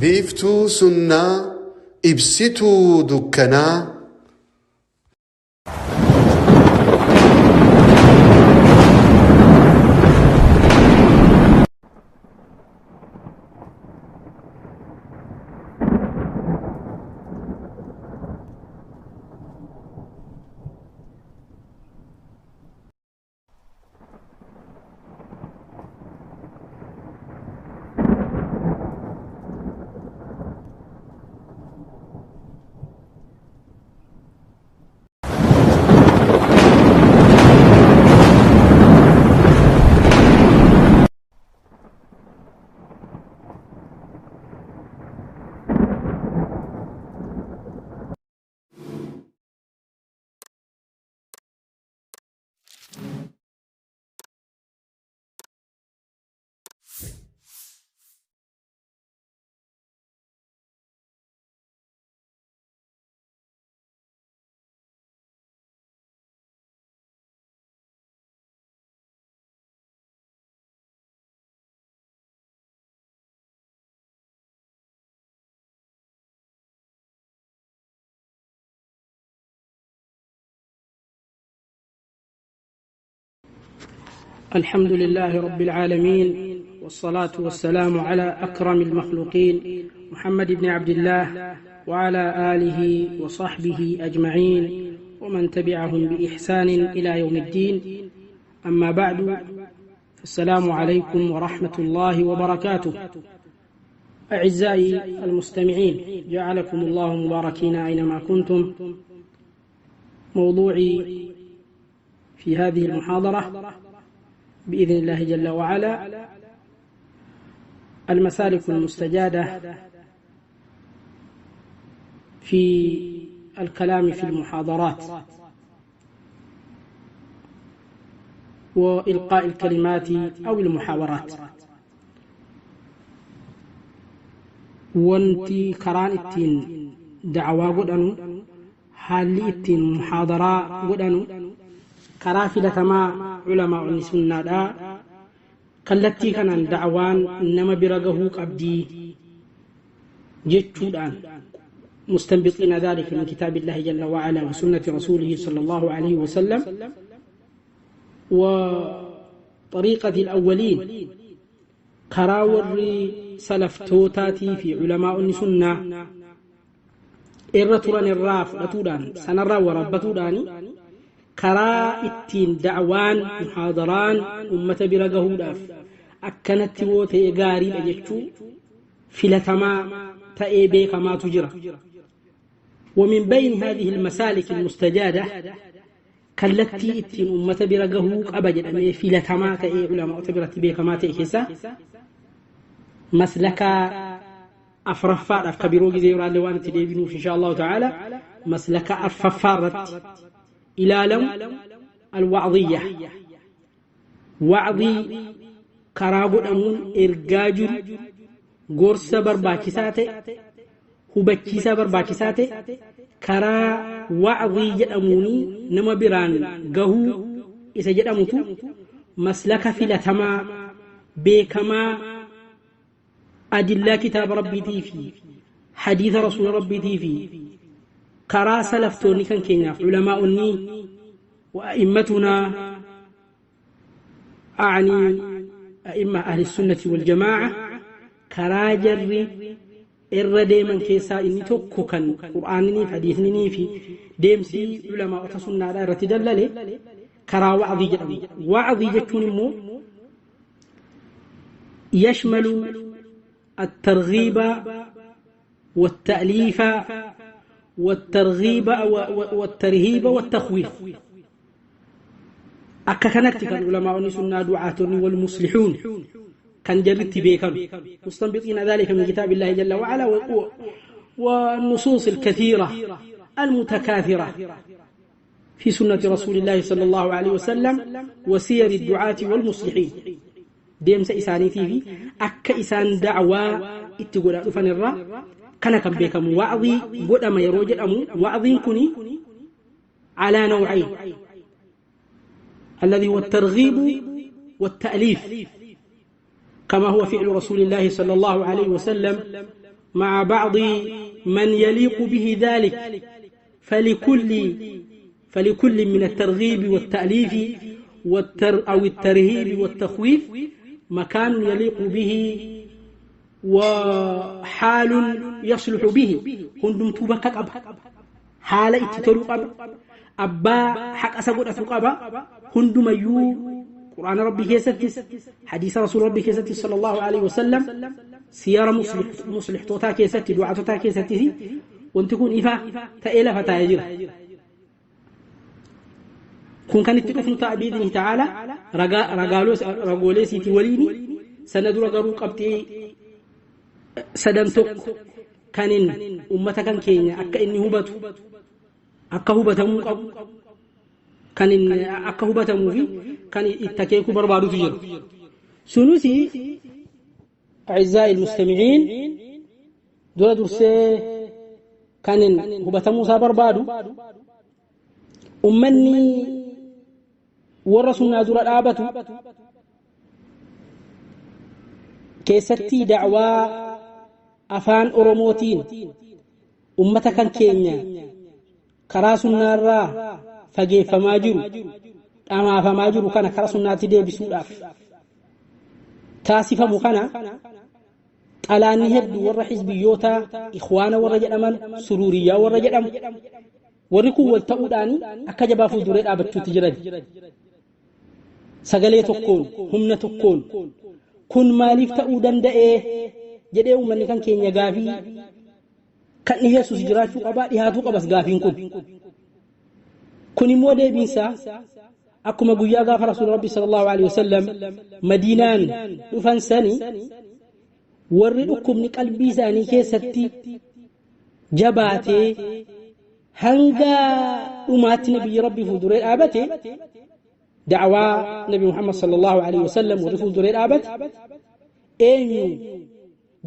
Biiftuu sunnaa ibsituu dukkanaa. الحمد لله رب العالمين، والصلاة والسلام على أكرم المخلوقين محمد بن عبد الله وعلى آله وصحبه أجمعين ومن تبعهم بإحسان إلى يوم الدين. أما بعد، السلام عليكم ورحمة الله وبركاته. أعزائي المستمعين، جعلكم الله مباركين أينما كنتم. موضوعي في هذه المحاضرة بإذن الله جل وعلا المسالك المستجادة في الكلام في المحاضرات وإلقاء الكلمات أو المحاورات. Wanti karaan ittiin da'awaa godhanu, haalli ittiin muhaadaraa godhanu, karaa filatamaa culamaa'onni sunnaadha kallattii kanaan da'awaan nama bira gahuu qabdii jechuudhaan mustanbixiina dhalika min kitaabi illaahi jalla wa'ala wa sunnati rasuulihi sala allahu alayhi wasallam wa طريقة الأولين, karaa warri salaftootaatii fi culamaa'onni sunnaa irra turan irraa fudhatuudhaan, sanarraa waraabbatuudhaan, karaa ittiin da'waan muhaadaraan ummata bira gahuudhaaf akkanatti woo ta'e gaariidha jechuu filatamaa ta'ee beekamaatu jira. ومن بين هذه المسالك المستجادة, kallattii ittiin ummata bira gahuu qaba jedhamee filatamaa ta'ee culamaa'ota biratti beekamaa ta'e keessaa maslakaa afraffaadhaaf ka biroo gizee biraallee waan itti deebinuuf, insha Allahu ta'ala, maslaka arfaffaa irratti ilaalamu alwacdiyya, wacdii karaa godhamuun ergaa jiru, gorsa barbaachisaa ta'e, hubachiisaa barbaachisaa ta'e karaa wacdii jedhamuuni nama biraan gahuu isa jedhamutu maslaka filatamaa beekamaa adillaa kitaaba Rabbiitii fi hadiisa rasuula Rabbiitii fi karaa salaftoonni kan keenyaaf culamaa'onni وأئمتنا, أعني أئمة أهل السنة والجماعة, karaa jarri irra deeman keessaa inni tokko kan Qur'aaninii fi hadiisninii fi deemsi culamaa'ota sunnaadhaa irratti dallale karaa wacdii jedhamu. Wacdii jechuun immoo يشمل الترغيب والتأليف والترغيب والترهيب والتخويف. Akka kanatti kan ulamaa'onni sunnaa, du'aatonni والمصلحون kan jarritti beekamu, مستنبطين ذلك من كتاب الله جل وعلا والنصوص الكثيرة المتكاثرة في سنة رسول الله صلى الله عليه وسلم وسير الدعاة والمصلحين, deemsa isaaniitii fi akka isaan da'waa itti godhaa dhufan irraa kana kan beekamu wa'dii godhama yeroo jedhamu. Wa'diin kuni على نوعين, الذي هو الترغيب والتأليف, كما هو فعل رسول الله صلى الله عليه وسلم. مع بعض من يليق به ذلك، فلكل من الترغيب والتأليف أو الترهيب والتخويف مكان يليق به وحال يصلح به. هندمتو بكا قبا، حال اتتلو قبا، أبا حق أسقط قبا، هندم يو قرآن ربي كيستس، حديث رسول ربي كيستس صلى الله عليه وسلم، سيارة مصلح توتا كيستي، دعاء توتا كيستي، وانت تكون إفا تأيلا فتاجر. كون كانت تكون بإذنه تعالى رجالو سيتي وليني سندر غرو قبتي سدن tokko kanin ummata kan keenya akka inni hubatu akka hubatamuu qabu kanin akka hubatamuu fi kan itti akeekuu barbaadutu jira. Sunusi أعزائي المستمعين dura dursee kanin hubatamuu isaa barbaadu ummanni warra sunnaa dura dhaabatu keessatti da'waa afaan Oromootiin ummata kan keenya karaa sunnaarraa fageeffamaa jiru dhamaafamaa jiru kana karaa sunnaatti deebisuudhaaf taasifamu kana xalaanni hedduu warra xizbiyyoota ikhwaana warra jedhaman suruuriyyaa warra jedhamu warri kun wal ta'uudhaan akka jabaa fuulduree dhaabachuutti jiran sagalee tokkoon humna tokkoon kun maaliif ta'uu danda'ee jedhee uummanni kan keenya gaafii kan dhiheessus jiraachuu qabaa dhihaatuu qabas gaafiin kun. Kun immoo deebiinsaa akkuma guyyaa gaafa rasuul rabbi sallallahu alaihi wasallam Madiinaan dhufan sani warri dhukkubni qalbii isaanii keessatti jabaatee hanga dhumaatti nabiyyi rabbi fuulduree dhaabate da'waa nabi Muhammad sallallahu alaihi wasallam warri fuulduree dhaabate eenyu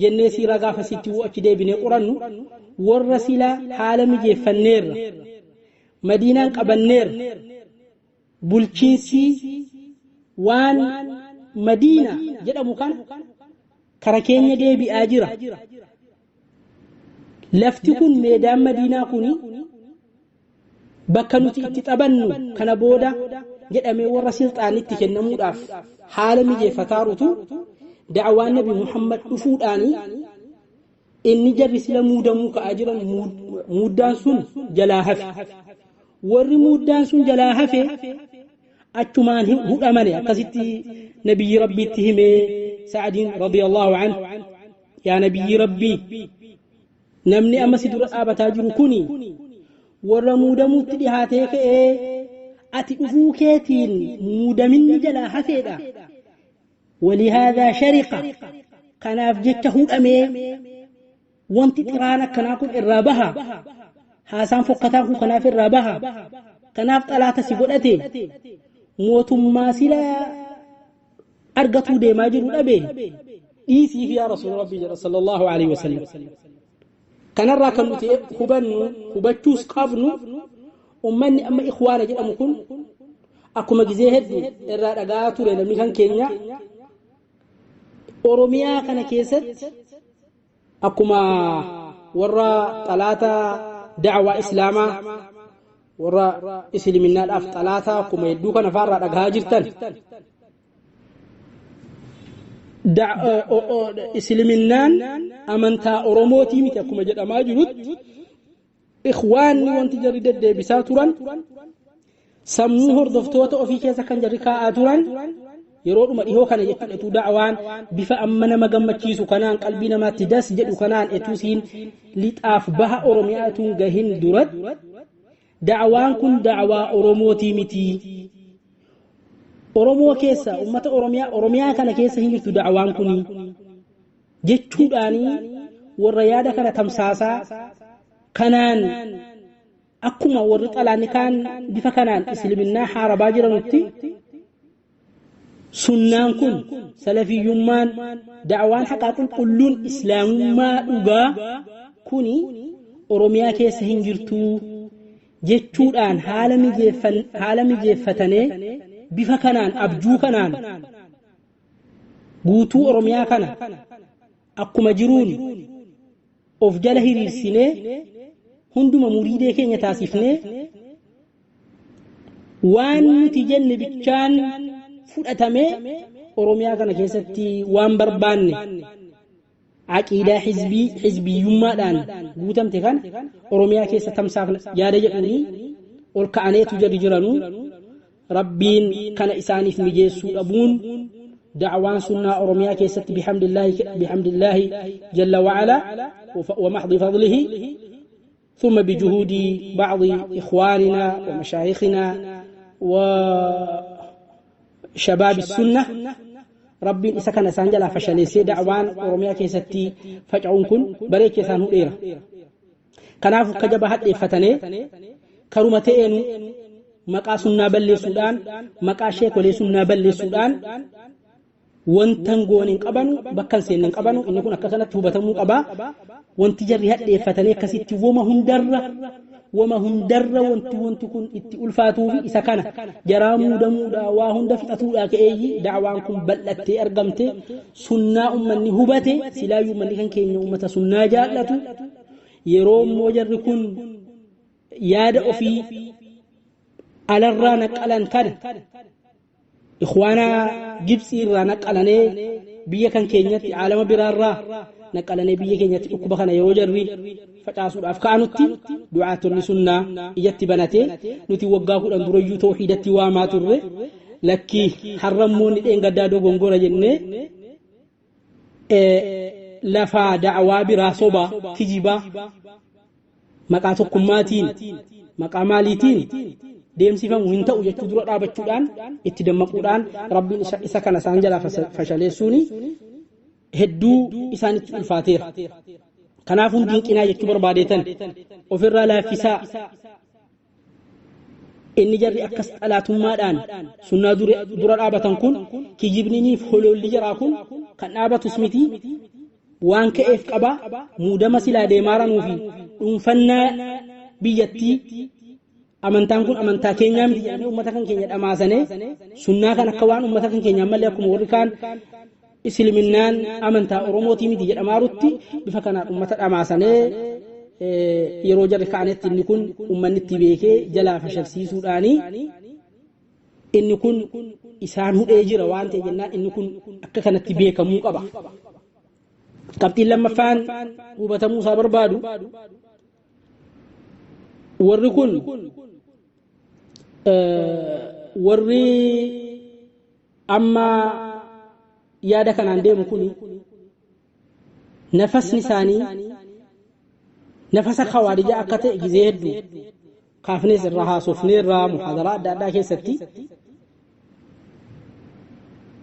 jennee siiraa gaafa sitti achi deebinee qorannu warra silaa haala mijeeffanneerra Madiinaan qabanneerra bulchiinsi waan Madiina jedhamu kana kara keenya deebi'aa jira. Lafti kun meedaan Madiinaa kuni bakka nuti itti taphannu kana booda jedhamee warra silxaanitti kennamuudhaaf haala mijeeffataarutu da'waan nabi Muhammad dhufuudhaani inni jarri sila muudamuu ka'aa jiran muuddaan sun jalaa hafe. Warri muuddaan sun jalaa hafe achumaan hudhamane akkasitti nabiyyi rabbiitti himee Sa'adiin radiyallahu anhu yaa nabiyyi rabbii namni amma si dura dhaabataa jiru kuni warra muudamuutti dhihaatee ka'ee ati dhufuu keetiin muudaminni jalaa hafeedha. ولهذا شرقة kanaaf jecha hudhamee wanti xiraan akkanaa kun irraa baha haasaan fokkataan kun kanaaf irraa baha kanaaf xalaata si godhate mootummaa sila argatuu deemaa jiru dhabe dhiisiif yaa rasuula rabbii jedha sallallahu alaihi wasallam. Kanarraa kan nuti hubannu hubachuus qabnu ummanni amma ikhwaana jedhamu kun akkuma gizee hedduu irraa dhagaa ture namni kan keenya Oromiyaa kana keessatti akkuma warra xalaata da'waa islaamaa warra islaminaadhaaf xalaata akkuma hedduu kana faarraa dhagaa jirtan islaminaan amantaa Oromootii miti akkuma jedhamaa jirutti ikhwaanni wanti jarri deddeebisaa turan sammuu hordoftoota ofii keessa kan jarri kaa'aa turan yeroodhuma dhihoo kana jechuudha etuu da'waan bifa amma nama gammachiisu kanaan qalbii namaatti das jedhu kanaan etuu siin lixaaf baha Oromiyaa etuun gahin duratti da'waan kun da'waa Oromootii miti. Oromoo keessa ummata Oromiyaa kana keessa hin jirtu da'waan kuni jechuudhaanii warra yaada kana tamsaasaa kanaan akkuma warri xalaanni kaan bifa kanaan isliminnaa haarabaa jiranutti sunnaan kun salafiyyummaan da'waan haqaa qulqulluun islaamummaa dhugaa kuni Oromiyaa keessa hin jirtu jechuudhaan haala mijeeffatanii bifa kanaan abjuu kanaan guutuu Oromiyaa kana akkuma jiruun Of jala hiriirsinee hunduma muriidee keenya taasifnee waan nuti jenne bichaan fudhatamee Oromiyaa kana keessatti waan barbaanne aqiidaa hizbii hizbiyyummaadhaan guutamte kana Oromiyaa keessa tamsaafna yaada jedhanii ol ka'aneetu jarri jiranuu Rabbiin kana isaaniif mijeessuu dhabuun da'waan sunnaa Oromiyaa keessatti bihamdillaahi jalla wa'ala wa maxdi fadlihi ثم بجهود بعض إخواننا ومشايخنا وشباب السنة ربي إسا كان سانجلا فشليسي دعوان أورميا كيستي فجعون كن بريك سانو إيرا كنافو كجبا هد فتني كرمتين مقا سنة بلي سودان مقا شيخ ولي سنة بلي سودان wantan goon hin qabanu bakkan seennan qabanu inni kun akka kanatti hubatamuu qaba. Wanti jarri hadheeffatanii akkasitti wama hundarra wanti kun itti ulfaatuu fi isa kana jaraa muudamuudha waa hunda fixatuudha ka'eeyyi da'waan kun bal'attee argamte sunnaa ummanni hubate silaayyuu ummanni kan keenya ummata sunnaa jaallatu yeroo immoo jarri kun yaada ofii alarraa naqalan kana ikhwaana Gibxii irraa naqalanee biyya kan keenyatti aalama biraarraa naqalanee biyya keenyatti dhukkuba kana yeroo jarri facaasuudhaaf ka'anutti du'aatonni sunnaa ijatti banatee nuti waggaa 10 durayyuu tawhiidatti waamaa turre lakkii harrammoonni dheengaddaa dogongora jennee lafaa da'awaa biraa sobaa kijibaa maqaa tokkummaatiin maqaa maaliitiin deemsifamu hin ta'u jechuu dura dhaabachuudhaan itti dammaquudhaan Rabbiin isa kana isaan jalaa fashaleessuuni hedduu isaanitti ulfaateera. Kanaaf hundi hinqinaa jechuu barbaadeetan ofirraa laaffisaa inni jarri akkas xalaatummaadhaan sunnaa dura dhaabatan kun kijibniniif hololli jaraa kun kan dhaabatus miti waan ka'eef qaba muudama silaa deemaaranuu fi dhuunfannaa biyyattii amantaan kun amantaa keenyaa miti jedhamee uummata kan keenya dhamaasanii sunnaa kan akka waan uummata kan keenyaa malee akkuma warri kaan isliminnaan amantaa Oromootii miti jedhamaarutti bifa kanaan uummata dhamaasanii yeroo jarri ka'anetti inni kun uummanni itti beekee jalaa fashalsiisuudhaanii inni kun isaan hudhee jira waan ta'e jennaan inni kun akka kanatti beekamuu qaba. Qabxiin lammaffaan hubatamuu isaa barbaadu warri kun warri amma yaada kanaan deemu kun nafasni isaanii nafasa khawaarijaa akka ta'e gizee hedduu kaafnees irraa haasofnee irraa muhaadaraa adda addaa keessatti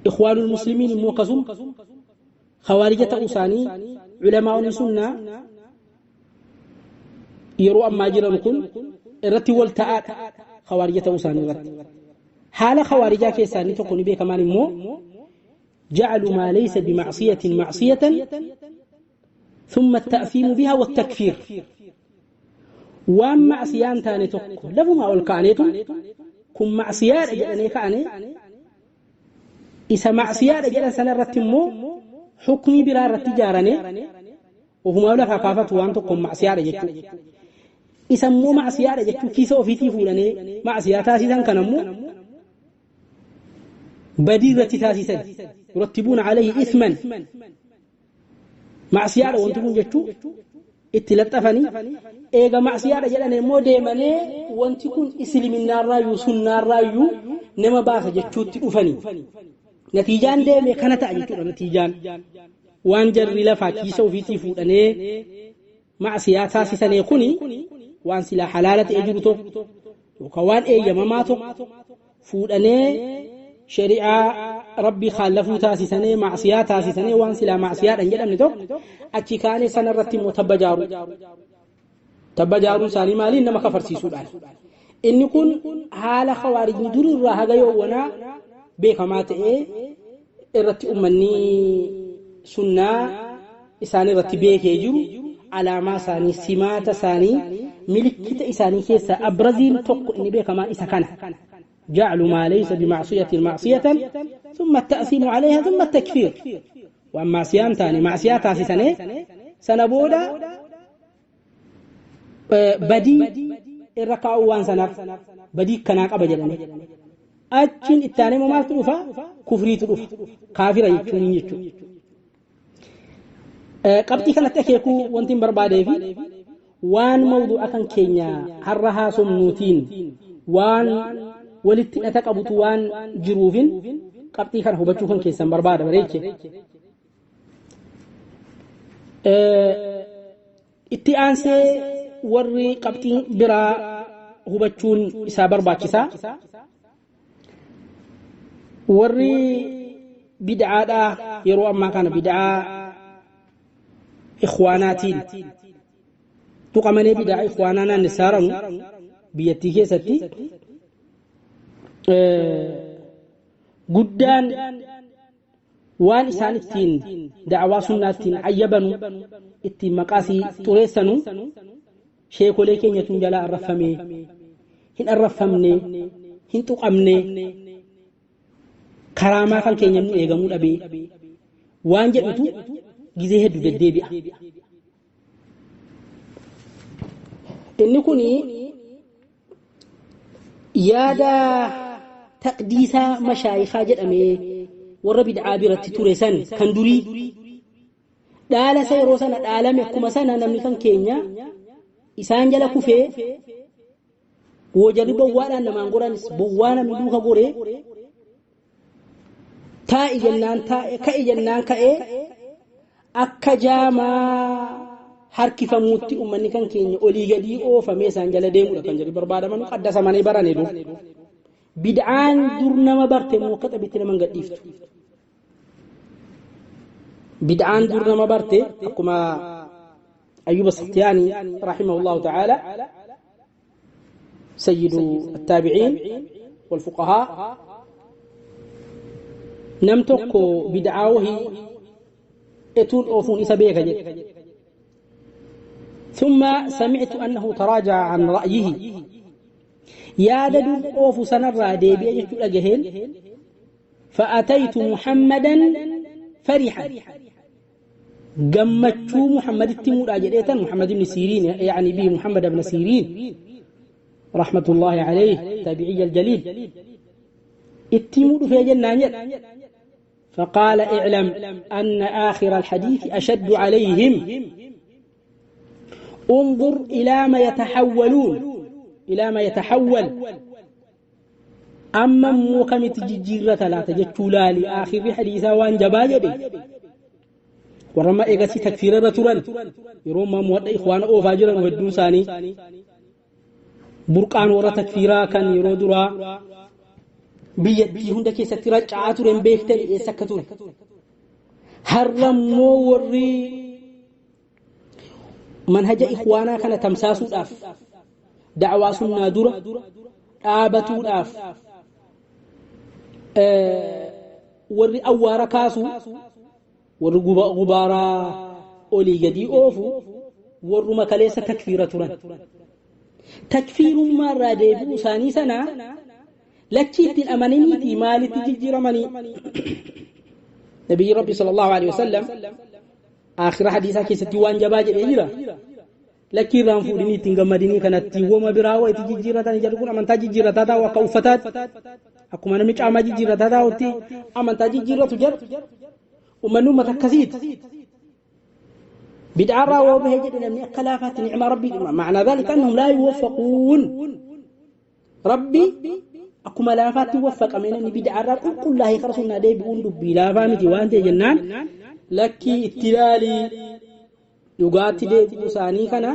ikhwaanul muslimiin immoo akkasuma khawaarija ta'uu isaanii culamaa'onni sunnaa yeroo ammaa jiran kun irratti wal ta'aadha khawaarija ta'uu isaanii irratti. Haala khawaarijaa keessaa inni tokko ni beekamaan immoo ja'alu maa laysa bimacsiyatin macsiyatan ثم التأثيم بها والتكفير وان معصيان تاني تكو لفما أول كانيتو كن معصيان أجلني كاني إسا معصيان أجلن سنة رتمو حكمي برا رتجارني وهم أولا فكافة وان تكون معصيان أجلتو إسا مو معصيان أجلتو كيسا وفيتي فولاني معصيان تاسيسا كنمو بديرة تاسيسا يرتبون عليه إثما معصيان وان تكون جتو itti laxxafanii eega macsiyaadha jedhan immoo deemanii wanti kun isliminnarraayyuu sunnaarraayyuu nama baasa jechuutti dhufanii natiijaan deeme kana ta'a jechuudha. Natiijaan waan jarri lafaa kiisa ofiitii fuudhanee macsiyaa taasisanii kuni waan silaa halaala ta'e jiru tokko yookaan waan eeyyamamaa tokko fuudhanee shari'aa rabbii khaalafuu taasisanii macsiyaa taasisanii waan silaa macsiyaadhaan jedhamne tokko achi kaanee sanarratti immoo tabba jaaru. Tabba jaaruun isaanii maaliin nama kafarsiisuudhaan. Inni kun haala khawaarijni durirraa haga yoowwanaa beekamaa ta'ee irratti uummanni sunnaa isaanii irratti beekee jiru alaamaa isaanii simaata isaanii milikkita isaanii keessaa abraziin tokko inni beekamaan isa kana. جعل ما ليس بمعصية معصية ثم التأثيم عليها ثم التكفير. وأما عصيان تاني معصية تاسسنة سنبودا Badii irra kaa'uu waan sanaaf badii kanaa qaba jedhanii. Achiin itti aanee maaltu dhufa? Kufriitu dhufa. Kaafira jechuun jechuudha. Qabxii kanatti akeekuu wanti hin barbaadee fi waan mawduu'a kan keenya har'a haasofnuutiin waan walitti hidhata qabutu waan jiruufin qabxii kana hubachuu kan keessan barbaada bareeche. Itti aansee warri qabxiin biraa hubachuun isaa barbaachisaa. Warri bid'aadhaa yeroo ammaa kana bid'aa ikhwaanaatiin tuqamanii bid'aa ikhwaanaa naannissaaranu biyyattii keessatti guddaan waan isaan ittiin da'awaa sunnaa ittiin ayyabanu ittiin maqaasii xureessanu sheekolee keenya tun jalaa arrafamee hin arrafamne hin tuqamne karaamaa kan keenya nu eegamuu dhabee waan jedhutu gizee hedduu deddeebi'a. Inni kun yaada taqdiisaa mashaayikaa jedhamee warra bid'aa biratti ture san kan durii dhaala isa yeroo sana dhaalame akkuma sana namni kan keenya isaan jala kufee woojarri bowwaadhaan namaan goranis bowwaa namni duuka goree taa'i jennaan taa'e ka'e jennaan ka'ee akka jaamaa harkifamuutti uummanni kan keenya olii gadii oofamee isaan jala deemudha kan jedhu barbaadaman qaddasamanii barane dur. Bid'aan dur nama barte immoo akka xabitti nama hin gadhiiftu. Bid'aan dur nama barte akkuma Ayyuba Saktiyaanii rahimahullahu ta'ala سيد التابعين والفقهاء نم tokko bid'aa wahii etuun oofuun isa beeka jedhe. ثم سمعت أنه تراجع عن رأيه yaada dur oofu sanarraa deebi'e jechuu dhagaheen. فأتيت محمدا فرحا gammachuu Muhammaditti muudhaa jedheetan Muhammad ibn Siiriin يعني به محمد بن سيرين رحمة الله عليه تابعي الجليل itti muu dhufee jennaan jedha. فقال اعلم أن آخر الحديث أشد عليهم انظر إلى ما يتحولون إلى ما يتحول أما مو كمت ججيرة لا تجتشو لالي آخر حديثا وان جبا jedhe. Warra eegasii takfiira irra turan yeroo ammaa muwadha ikhwaana oofaa jiran hedduun isaanii burqaan warra takfiiraa kan yeroo duraa biyyattii hunda keessatti racca'aa ture hin beektan eessa akka ture. Har'a immoo warri manhaja ikhwaanaa kana tamsaasuudhaaf da'awaa sunnaa dura dhaabatuudhaaf warri awwaara kaasu warri gubaaraa olii gadii oofu warruma kaleessa takfiira turan. Takfiirummaa irraa deebi'uu isaanii sana lakkii ittiin amananiitii maalitti jijjiiramanii? Nabiyyi Rabbi sallallahu alaihi wasallam aakhira hadiisaa keessatti waan jabaa jedhee jira. Lakkii irraan fuudhinii ittiin gammadinii kanatti wama biraa waa itti jijjiirratanii jedhu kun amantaa jijjiirrataa taa'u akka uffataatti akkuma namni caamaa jijjiirrataa taa'utti amantaa jijjiirratu jedhu. Uummanni uummata akkasiiti. Bid'aarraa waa bahee jedhe namni akka laafaatti nicmaa Rabbii معنى ذلك أنهم لا يوفقون. Rabbi akkuma laafaatti waffaqame namni bid'aarraa qulqullaa'ee karaa sunnaa deebi'uun dubbii laafaa miti waan ta'e jennaan lakkii itti ilaalii dhugaatti deebi'uu isaanii kana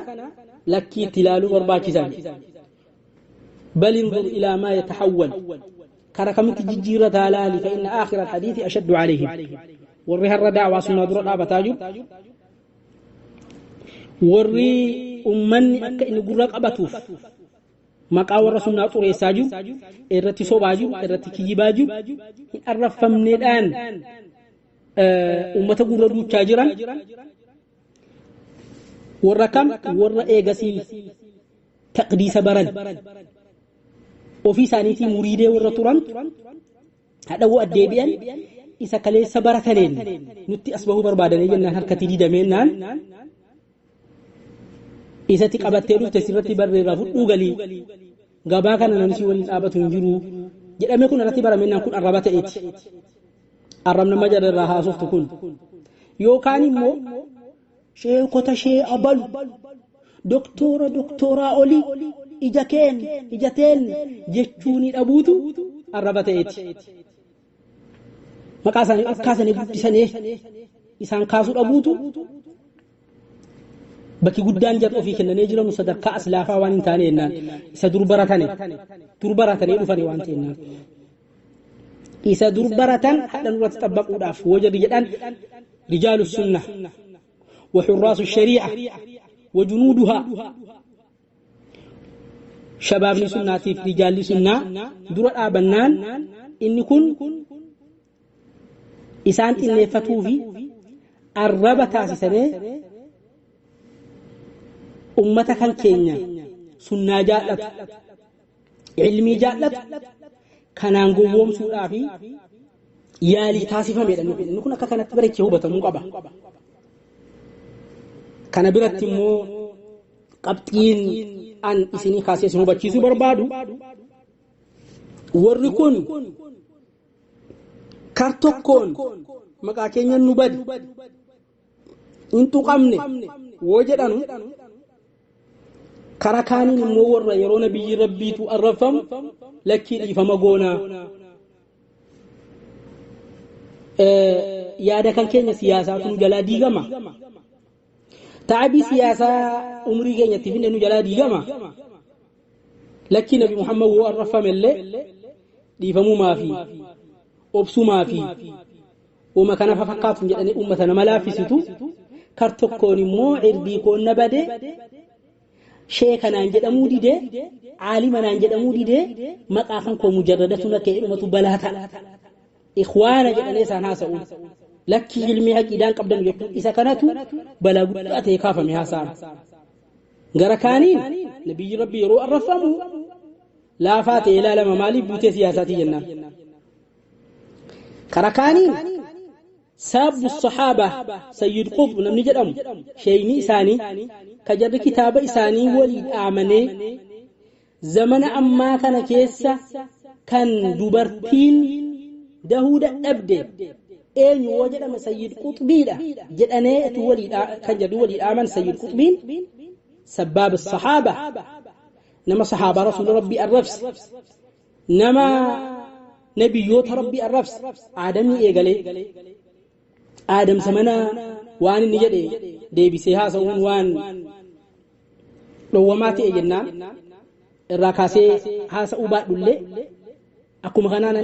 lakkii itti ilaaluu barbaachisan. بل انظر إلى ما يتحول كان كمت ججيرة لالي فإن آخر الحديث أشد عليهم. warri har'a da'awaa sunnaa dura dhaabataa jiru warri ummanni akka inni gurra qabatuuf maqaa warra sunnaa xureessaa jiru irratti sobaa jiru irratti kiyyibaa jiru hin arrafamneedhaan ummata gurra duuchaa jiran warra kam warra eegasii taqdiisa baran ofii isaaniitii muriidee warra turan hadhawuu addeebi'an isa kaleessa barataneen nutti as bahuu barbaadanii jennaan harkatti didameennaan Isatti qabattee dhufte sirratti barreerraa fudhuu galii gabaa kana namni si waliin dhaabatu hin jiru jedhamee kun irratti baramennaan kun arraba ta'eeti. Arrabni nama jararraa haasoftu kun yookaan immoo sheekota shee abalu doktora doktoraa olii ija keen ija teen jechuuni dhabuutu arraba ta'eeti. Maqaa isaanii ol kaasanii guddisanii isaan kaasuu dhabuutu bakki guddaan jarri ofii kennanii jiranu sadarkaa aslaafaa waan hin taane jennaan isa dur baratane dur baratanii dhufane waan ta'ennaan. Isa dur baratan hadha nurratti xabbaquudhaaf woo jarri jedhan rijaalu sunna wa xurraasu sharii'a wa junuuduhaa shabaabni sunnaatiif rijaalli sunnaa dura dhaabannaan inni kun isaan xinneeffatuu fi arraba taasisanii ummata kan keenya sunnaa jaallatu ilmii jaallatu kanaan gowwoomsuudhaa fi yaalii taasifamedha. Inni kun akka kanatti bareechee hubatamuu qaba. Kana biratti immoo qabxiin an isinii kaasee isin hubachiisuu barbaadu warri kun kar tokkoon maqaa keenya nu bade hin tuqamne woo jedhanu kara kaaniin immoo warra yeroo nabiyyi rabbiitu arrabfamu lakkii dhiifama goonaa. Yaada kan keenya siyaasaatu nu jalaa diigama. Taabii siyaasaa umrii keenyatti finne nu jalaa diigama. Lakkii Nabi Muhammad woo arrabfame illee dhiifamumaa fi obsumaa fi uuma kana fakkaatu jedhanii uummata nama laaffisitu. Kar tokkoon immoo irdii koon na bade sheekanaan jedhamuu didee caalimanaan jedhamuu didee maqaa kan koo mujarradatu na ka'e dhumatu balaa ta'a. Ikhwaana jedhanii isaan haasa'u. Lakkii ilmii aqiidaan qabdan jechuun isa kanatu balaa guddaa ta'e kaafame haasa'an. Gara kaaniin nabiyyi rabbi yeroo arrafamu laafaa ta'e ilaalama maaliif buutee siyaasaatii jennaan. Kara kaaniin saabbu sahaaba Sayyid Qutb namni jedhamu sheeyni isaanii ka jarri kitaaba isaanii walii dhaamanee zamana ammaa kana keessa kan dubartiin dahuu dadhabde eenyu woo jedhame Sayyid Qutbiidha jedhanee walii kan jarri walii dhaaman Sayyid Qutbiin sabbaab sahaaba nama sahaabaa rasuula rabbii arrabse nama nabiyyoota rabbii arrabse aadamii eegalee aadam zamana waan inni jedhe deebisee haasa'uun waan dhowwamaa ta'e jennaan irraa kaasee haasa'uu baadhullee akkuma kanaan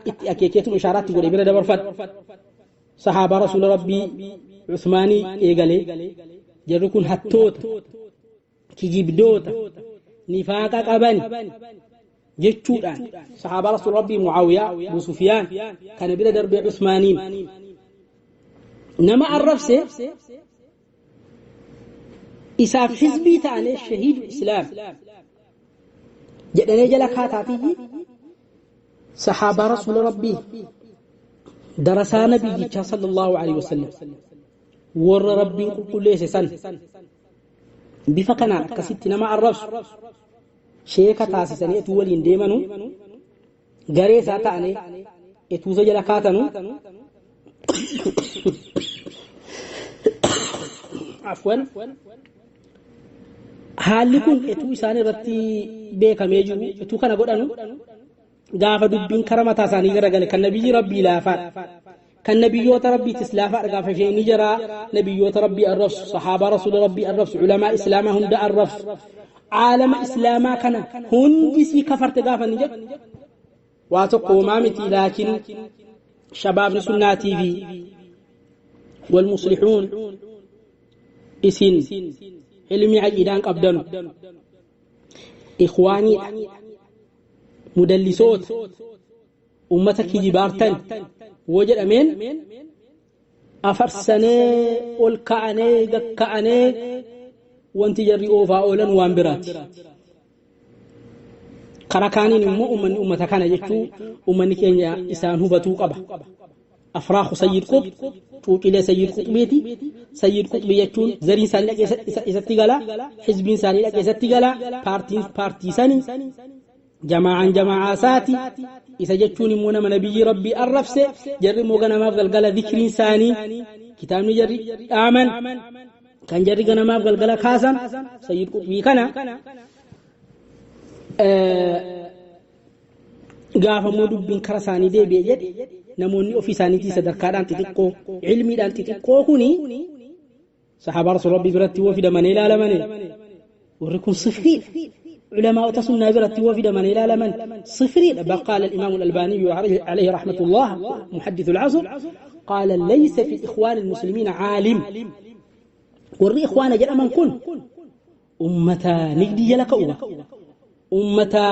itti akeekeetuma ishaaraatti godhe bira dabarfadha. Sahaabaa rasuula rabbii Usmaanii eegalee jarri kun hattoota kijibdoota nifaaqa qaban jechuudhaan sahaabaa rasuula rabbii Mucaawiyaa Abu Sufiyaan kana bira darbee Usmaaniin nama arrabse isaaf hizbii ta'anii shahiidu islaam jedhanii jala kaataatiyyi sahaabaa rasuula rabbii darasaa nabiyyichaa sallallahu alaihi wasallam warra rabbiin qulqulleesse san bifa kanaan akkasitti nama arrabsu sheeka taasisanii etuu waliin deemanu garee isaa ta'anii etuusa jala kaatanu afwan haalli kun etuu isaan irratti beekamee jiru etuu kana godhanu gaafa dubbiin kara mataa isaanii garagale kan nabiyyi rabbii laafaadha. Kan nabiyyoota rabbiitis laafaadha gaafa isheen ni jira nabiyyoota rabbii arrabsu sahaabaa rasuula rabbii arrabsu ulamaa islaamaa hunda arrabsu caalama islaamaa kana hundi sii kafarte gaafa ni jedhu waa tokko homaa miti laakiin shabaabni sunnaatii fi walmuslixuun isin ilmi aqiidaan qabdanu ikhwaaniidha mudallisoota ummata kijibaartan woo jedhameen afarsanee ol ka'anee gakka'anee wanti jarri oofaa oolan waan biraati. Karaa kaaniin immoo uummanni uummata kana jechuu uummanni keenya isaan hubatuu qaba. Afraaku Sayyid Qutb, cuucilee Sayyid Qutbiiti. Sayyid Qutbi jechuun zariin isaanii dhaqee isatti gala, hizbiin isaanii dhaqee isatti gala, paartiin paartii sani, jamaa'aan jamaa'aa isaati. Isa jechuun immoo nama nabiyyi Rabbii arrabse, jarri immoo ganamaaf galgala zikriin isaanii, kitaabni jarri dhaaman, kan jarri ganamaaf galgala kaasan Sayyid Qutbii kana. Gaafa immoo dubbiin kara isaanii deebi'e jedhe, namoonni ofii isaaniitii sadarkaadhaan xixiqqoo, ilmiidhaan xixiqqoo kuni sahaabaa Rasuula Rabbii biratti woo fidamanii ilaalamani, warri kun sifriidha. Culamaa'ota sunnaa biratti woo fidamanii ilaalaman sifriidha. Bal qaala al-Imaam al-Albaaniyyu alayhi rahmatullah, muhaddithu al-asr, qaala laysa fi ikhwaan al-muslimiina caalim. Warri ikhwaana jedhaman kun ummata nigdii jala ka'uba. Ummata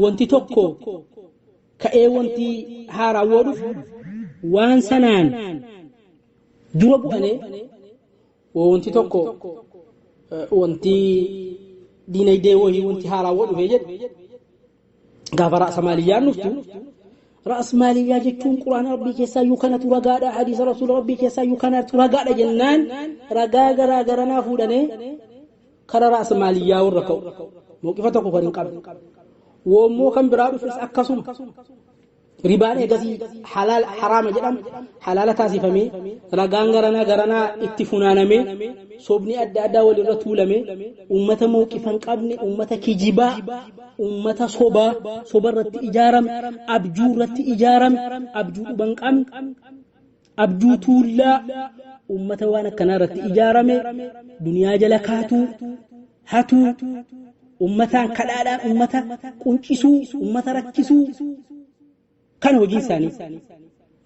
wanti tokko ka'ee wanti haaraa woo dhufu waan sanaan dura bu'anee, wanti tokko, wanti diinagdee wayii, wanti haaraa woo dhufee jedhe, gaafa ra'sa maaliyyaan dhuftu, ra'as maaliyyaa jechuun Quraana Rabbii keessaa iyyuu kanatu ragaadha, hadiisa Rasuula Rabbii keessaa iyyuu kanatu ragaadha jennaan, ragaa garaa garanaa fuudhanee kara ra'as maaliyyaa warra ka'u mawqifa tokko kan hin qabne. Woommoo kan biraa dhufes akkasuma, ribaan eegasii halaal haraama jedhamu halaala taasifamee, ragaan garanaa garanaa itti funaanamee, sobni adda addaa walirra tuulamee, ummata mawqifa hin qabne, ummata kijibaa, ummata sobaa, soba irratti ijaarame, abjuu irratti ijaarame, abjuu dhuba hin qabne, abjuu tuullaa, ummata waan akkanaa irratti ijaarame, duniyaa jala kaatuu, hatuu, ummataan kadhaadhaan ummata quncisuu, ummata rakkisuu kan hojiin isaanii.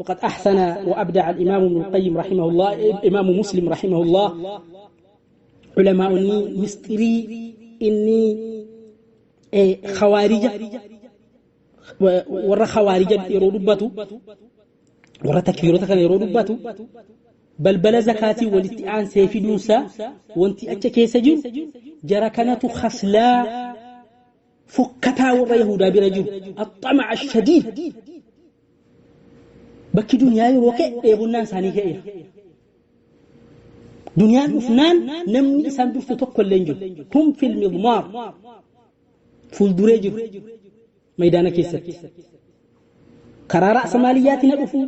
وقد أحسن وأبدع الإمام ابن القيم رحمه الله، إمام مسلم رحمه الله، علماء مستري إني خوارج، ورا خوارج yeroo dubbatu, warra takfiirota kana yeroo dubbatu, balbala zakaatii walitti aansee fiduunsa wanti acha keessa jiru, jara kanatu khaslaa fokkataa warra Yahudaa bira jiru, axxama'a ashadiid, bakki duniyaa yeroo ka'e dheebonnaan isaanii ka'eera. Duniyaan dhufnaan namni isaan dursu tokko illee hin jiru. Hum fil midmaar, fuulduree jiru maydaana keessatti. Karaa ra'sa maaliyyaatiin ha dhufu,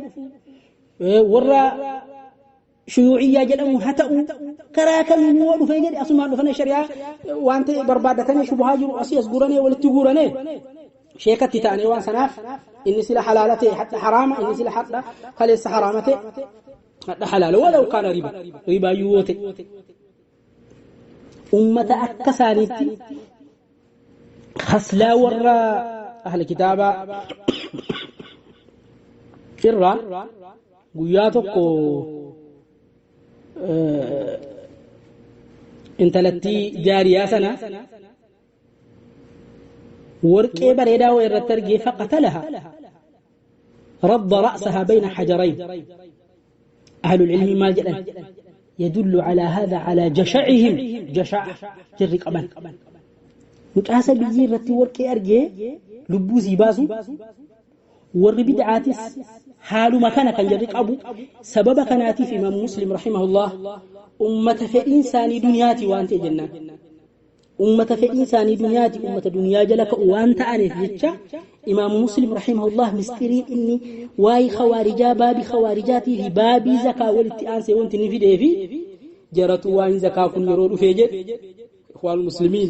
warra shuyuuciyyaa jedhamu haa ta'u, karaa kamiin yoo dhufee jedhe, asumaan dhufanii shari'aa waan ta'e barbaaddatanii, shubuhaa jiru asii as guuranee, walitti guuranee, sheekatti ta'anii, waan sanaaf inni sila halaala ta'e hadha haraama, inni sila hadha kaleessa haraama ta'e hadha halaala, walaw kaana riba, ribaayyuu yoo ta'e. Ummata akka isaaniitti khaslaa warra ahli kitaabaa irraa guyyaa tokko intalattii jaariyaa sana warqee bareedaa wayii irratti argee, faqatalaha, radda ra'saha bayna xajarayn. أهل العلم maal jedhan? يدل على هذا على جشعهم، جشع jarri qaban. Mucaasa biyyii irratti warqee argee lubbuu sii baasu. Warri bid'aatis haaluma kana kan jarri qabu. Sababa kanaatiif Imaam Muslim rahimahullah ummata fedhiin isaanii duniyaati waan ta'e jennaan, ummata fedhiin isaanii duniyaati, ummata duniyaa jala ka'u waan ta'aniif jecha, Imaamu Muslim rahimahullah mistiriin inni waa'ee khawaarijaa, baabii khawaarijaatii fi baabii zakaa walitti aansee wanti inni fidee fi jaratu waan zakaa kun yeroo dhufee jedhe, ikhwaan muslimiin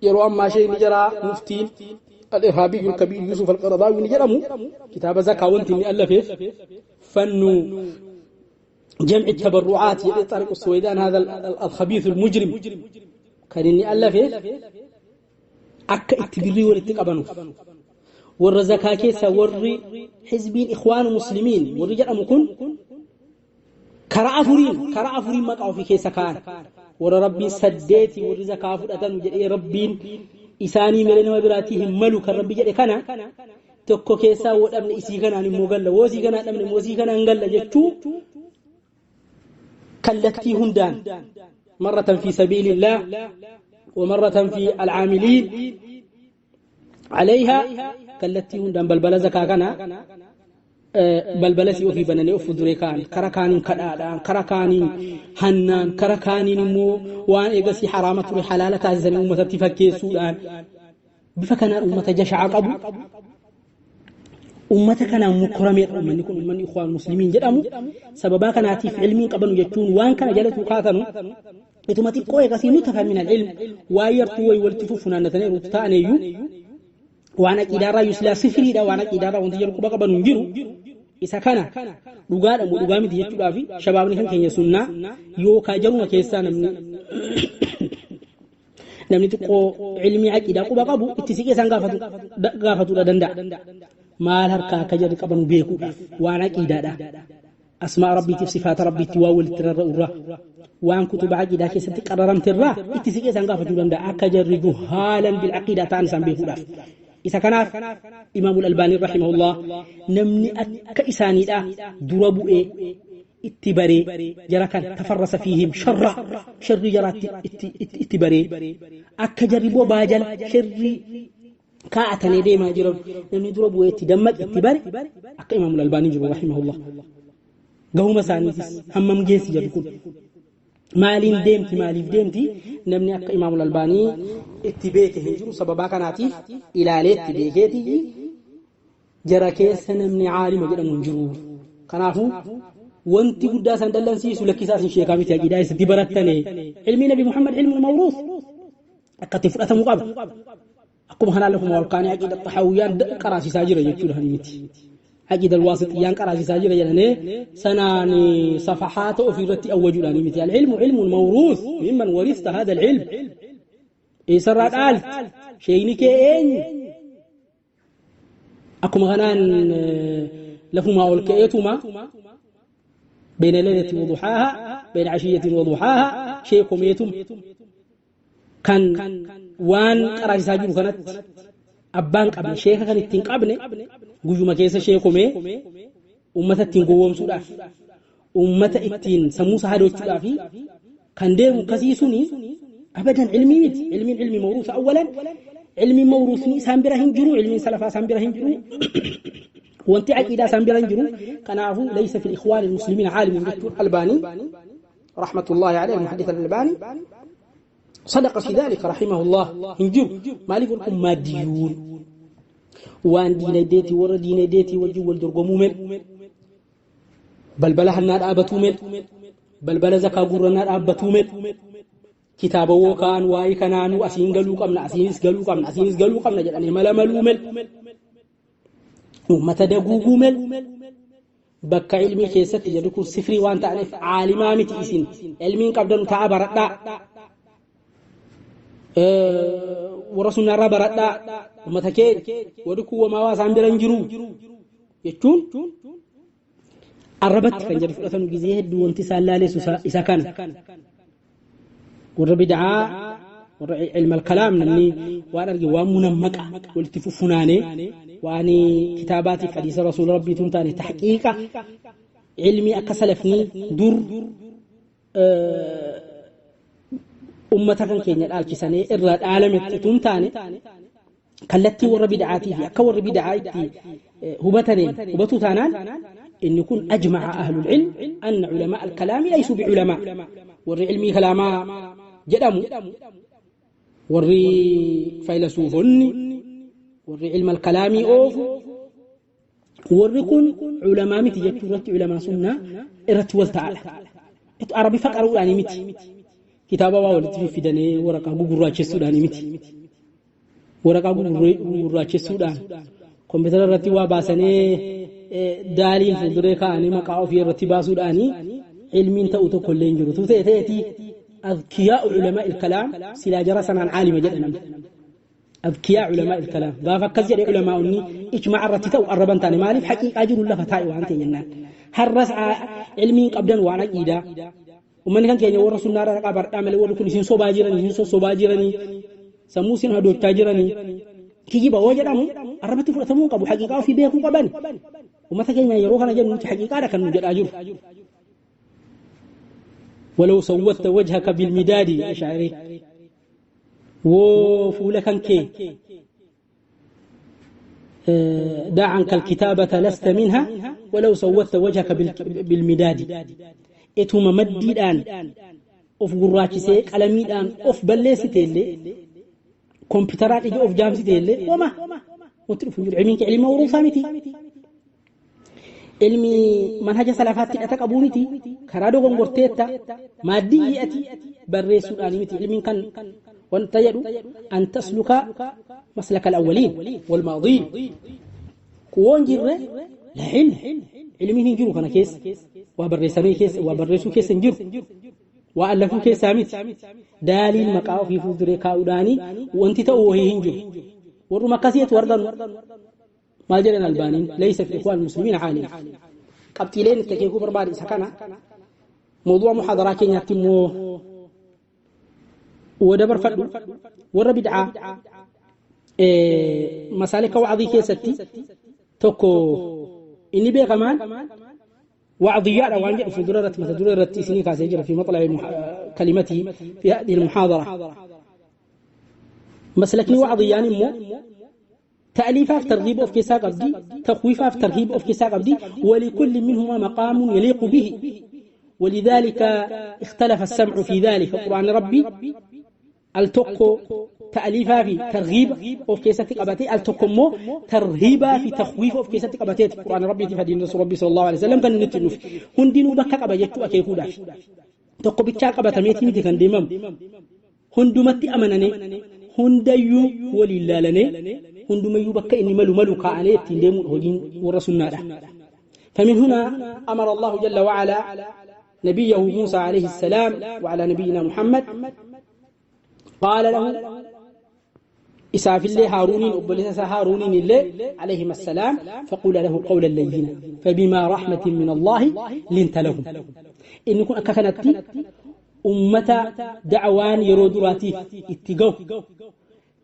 yeroo ammaa isheen jaraa muftiin al-irhaabiyyu al-kabiir Yusuf al-Qaradawi ni jedhamu, kitaaba zakaa wanti inni allafeef fannu جمع التبرعات jedhe طارق السويدان، هذا الخبيث المجرم، kan inni allafeef akka itti birrii walitti qabanuuf. Warra zakaa keessa warri hizbiin Ikhwaanu Muslimiin warri jedhamu kun karaa afuriin maqaa ofii keessa kaa'an. Warra Rabbiin saddeeti warri zakaa fudhatan jedhee, Rabbiin isaanii malee nama biraatii hin malu kan Rabbi jedhe kana tokko keessaa woo dhabne isii kanaan immoo galla, woo isii kanaan dhabne immoo isii kanaan galla jechuu, kallattii hundaan, مرة في سبيل الله ومرة في العاملين عليها, kallattii hundaan balbala zakaa kana. Balbala si ofii bananii of fuulduree kaa'an, kara kaaniin kadhaadhaan, kara kaaniin hannaan, kara kaaniin immoo waan eegasii haraama ture halaala taasisanii uummatatti fakkeessuudhaan bifa kanaan uummata jasha'a qabu. Uummata kanaan mukkorameedha uummanni kun, uummanni Ikhwaan Muslimiin jedhamu. Sababaa kanaatiif ilmiin qabanu jechuun waan kana jalatu kaatanu ituma xiqqoo eegasii nu tafa min al-ilm waan yartuu wayi walitti fuffunaannatanii yeroo ta'aneeyyuu waan aqiidaarraa yuslaa sifiriidha, waan aqiidaarraa wanti jedhu quba qabanu hin jiru. Isa kana dhugaadha moo dhugaa miti jechuudhaaf shabaabni kan keenya sunnaa yookaan jaruma keessaa namni xiqqoo ilmii aqiidaa quba qabu itti siqee isaan gaafatuudha danda'a. Maal harkaa akka jarri qaban beekuudhaaf waan aqiidaadha. Asmaa rabbiitiif sifaata rabbiitti waan walitti rarra'urraa waan kutuba aqiidaa keessatti qararamterraa itti siqee isaan gaafachuu danda'a akka jarri juhaalan bil aqiidaa ta'an isaan beekuudhaaf. Isa kanaaf Imaamul Albaanii rahimahullah namni akka isaaniidha dura bu'ee itti baree jara kan tafarrasa fiihim sharra sharrii jaraatti itti baree akka jarri bobaa jala sharrii kaa'atanii deemaa jiran namni dura bu'ee itti dammaqe itti bare akka Imaamul Albaanii jiru rahimahullah. Gahuma isaaniitis hammam geessi jarri kun, maaliin deemti, maaliif deemti, namni akka Imaamul Albaanii itti beeke hin jiru. Sababaa kanaatiif ilaalee itti beekeeti jara keessa namni caalima jedhamu hin jiru. Kanaafuu wanti guddaa isaan dallansiisu lakkisaa isin sheekaa miti, aqiidaa isatti barattane. Ilmi Nabi Muhammad ilmu mawruus akkatti fudhatamuu qaba. Akkuma kanaan lafuma ol kaanii aqiida xahawiyyaan qaraasisaa jira jechuudha miti. Aqiida alwaasixiyyaan qaraasisaa jira jedhanii sanaan safahaata ofiirratti awwajuudhaan miti. Al-ilmu ilmun mawruus mimman warista hada al-ilm. Eessarraa dhaalte? Sheeyni kee eenyu? Akkuma kanaan lafumaa ol ka'eetuma beena laylatin wa duhaaha, beena ashiyyatin wa duhaaha sheekomeetuma kan waan qaraasisaa jiru kanatti abbaan qabne, sheeka kan ittiin qabne, guyyuma keessa sheekomee ummata ittiin gowwoomsuudhaaf, ummata ittiin sammuu isaa hadochuudhaaf kan deemu akkasii suni abadan ilmii miti. Ilmiin ilmi mawruusa awwalan, ilmiin mawruusni isaan bira hin jiru, ilmiin salafaa isaan bira hin jiru, wanti aqiidaa isaan bira hin jiru. Kanaafuu laysa fil ikhwaan almuslimiin caalimun jechuun Albaanii rahmatullahi alayhi, muhaddith Albaanii صدق في ذلك رحمه الله hin jiru. Maaliif? Warri kun maaddiyuun waan diinagdeetii, warra diinagdeetii wajjin wal dorgomuu mel, balbala hannaa dhaabatuu mel, balbala zakaa guurrannaa dhaabbatuu mel, kitaaba wookaan waa'ee kanaanuu asiin galuu qabna, asiinis galuu qabna, asiinis galuu qabna jedhanii mala maluu mel, uummata daguuguu mel, bakka ilmii keessatti jedhu kun sifrii waan ta'aniif caalimaa miti. Isin ilmiin qabdanu ta'a baradhaa, warra sunnaarraa baradhaa, uummata keenya warri kun wamaa waa isaan bira hin jiru jechuun arrabatti kan jedhu fudhatanu gizee hedduu wanti isaan laaleessu isa kana. Warra bid'aa, warra ilma kalaam, namni waan arge waan munammaqa walitti fuffunaanee waan kitaabaatiif hadiisa rasuula rabbiitu hin taane, tahqiiqa ilmii akka salafni dur ummata kan keenya dhaalchisanii irraa dhaalametti utuu hin taane, kallattii warra bid'aatii fi akka warri bid'aa itti hubataniin hubatuu taanaan inni kun ajma'a ahlul ilm anna culamaa alkalaami laysuu biculamaa. Warri ilmii kalaamaa jedhamu, warri faylasuufonni, warri ilma alkalaamii oofu, warri kun culamaa miti jechuu irratti culamaa sunnaa irratti wal ta'aadha. Arabi faqaruudhaanii miti. Kitaaba waa walitti fiffidanii waraqaa gugurraachessuudhaanii miti. Waraqaa gugurraachessuudhaan kompiitara irratti waa baasanii daaliin fuulduree kaa'anii maqaa ofii irratti baasuudhaanii ilmiin ta'u tokko illee hin jiru. Ta'e ta'eetii azkiyaa culamaa ilkalaam silaa jara sanaan caalima jedha namni. Azkiyaa culamaa ilkalaam gaafa akkas jedhe culamaa'onni ijmaa irratti ta'u arraban taane. Maaliif? Haqiiqaa jiru lafa taa'e waan ta'e jennaan. Har'as ilmiin qabdan waan aqiidaa. Uummanni kan keenya warra sunnaa irraa baradhaa malee warri kun isin sobaa jiranii, isin sossobaa jiranii, sammuu isin hadoochaa jiranii. Kijiba hoo jedhamu arrabatti fudhatamuu qabu, haqiiqaa ofii beekuu qaban. Uummata keenya yeroo kana jennu nuti haqiiqaadha kan nu jedhaa jiru. ولو سودت وجهك بالمداد يا شاعري woo fuula kan kee دع عنك الكتابة لست منها ولو سودت وجهك بالمداد اتuma maddiidhaan of gurraachisee qalamiidhaan of balleessite illee kompiitaraan ija of jaamsite illee wama wanti dhufu hin jiru. Ilmiin kee ilma uruusaa miti. Ilmi manhaja salafaatti hidhata qabuu miti. Karaa dogongorteetta maaddii ati barreessuudhaan miti. Ilmiin kan wanta jedhu an tasluka maslaka al-awwaliin wal maadiin. Kuwoon jirre la ilm ilmiin hin jiru kana keessa waa barreessamee keessa waa barreessuu keessa hin jiru. Waa allafuu keessaa miti. Daaliin maqaa ofii fuulduree kaa'uudhaanii wanti ta'u wahii hin jiru. Warruma akkasiitu arganu. Maal jedhan Albaaniin laysa fi ikhwaan muslimiin caalim. Qabxiileen itti akeekuu barbaade isa kana. Mawduu'a muhaadaraa keenyaatti immoo wada barfadhu warra bid'aa masaalika wacdii keessatti tokko inni beekamaan وعضياء وان جاء في درة مثل درة سنين كاسجر في مطلع كلمته في هذه المحاضرة مسلكني وعضيان مو تأليفا في ترغيب أو في كيسا قبدي تخويفا في ترهيب أو في كيسا قبدي ولكل منهما مقام يليق به ولذلك اختلف السمع في ذلك قرآن ربي التقو تأليفا في ترغيب أو في كيسة قبتي التقو مو ترهيبا في تخويف أو في كيسة قبتي قرآن ربي في حديث رسول ربي صلى الله عليه وسلم كان نتنف هندينو بكا قبجتو أكيكو داف تقو بيتشا قبتميتي متي كان ديمم هندومتي أمنني هنديو وللالني هندوميو بكا إني ملو ملو كأني تندمو هجين ورسولنا ده. فمن هنا أمر الله جل وعلا نبيه موسى عليه السلام وعلى نبينا محمد قال له إساف الله هارون أبليس هارون الله عليهما السلام فقول له قولا لينا فبما رحمة من الله لنت لهم. إن كن أكخنتي أمة دعوان يرودراتي اتقوا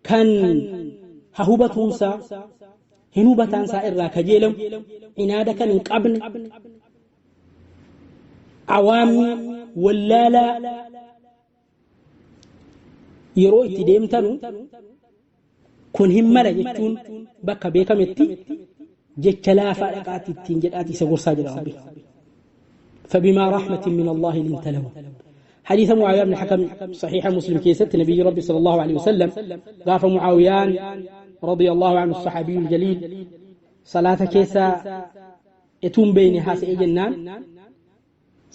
كان ههوبتهم سا هنوبتان سائر كجيلم عنادك من قبل عوام ولا لا yeroo itti deemtanu kun hin mala jechuun bakka beekametti jecha laafaa dhaqaatti ittiin jedhaati isa gorsaa jedha Rabbi. فبما رحمة من الله لنت لهم. حديث معاوية بن حكم صحيح مسلم كيست نبي ربي صلى الله عليه وسلم غاف معاويان رضي الله عنه الصحابي الجليل صلاة كيسا يتوم بينها سيجنان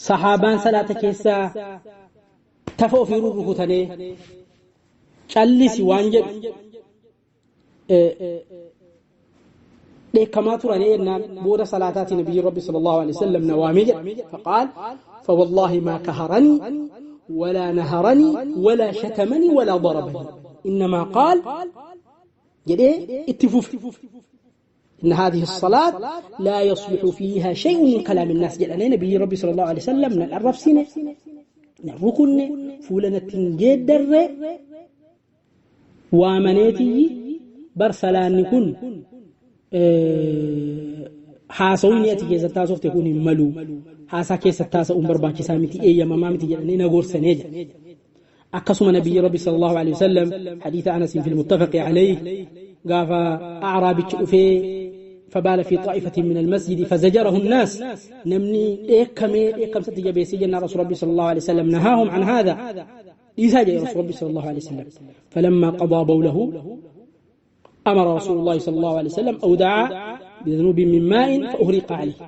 صحابان صلاة كيسا تفو في ركوتني callisi waan jedhu dheekkamaa turanii jennaan booda salaataati nabiyyi rabbi sallallahu alaihi wasallam na waamee jedha faqaal fawallahi maa kaharanii walaa naharanii walaa shatamanii walaa darabanii innamaa qaal jedhee itti fufe إن هذه الصلاة لا يصلح فيها شيء من كلام الناس jedhanii nabiyyi rabbi sallallahu alaihi wasallam na arrabsine na rukunne fuula tingeeddarre waamaneetii bar salaanni kun haasawni ati keessatti haasofte kun hin malu haasaa keessatti haasa'uun barbaachisaa miti eeyyamamaa miti jedhanii na gorsanee jedha. Akkasuma nabiyyi rabbi sallallahu alaihi wasallam hadiisa Anas fi muttafaqi alayhi gaafa acraabichi dhufee فبال في طائفة من المسجد فزجره الناس نمني إيكمي إيكم ستجبيسي جنة رسول ربي صلى الله عليه وسلم نهاهم عن هذا إذا جاء رسول ربي صلى الله عليه وسلم فلما قضى بوله أمر رسول الله صلى الله عليه وسلم أو دعا بذنوب من ماء فأهريق عليه.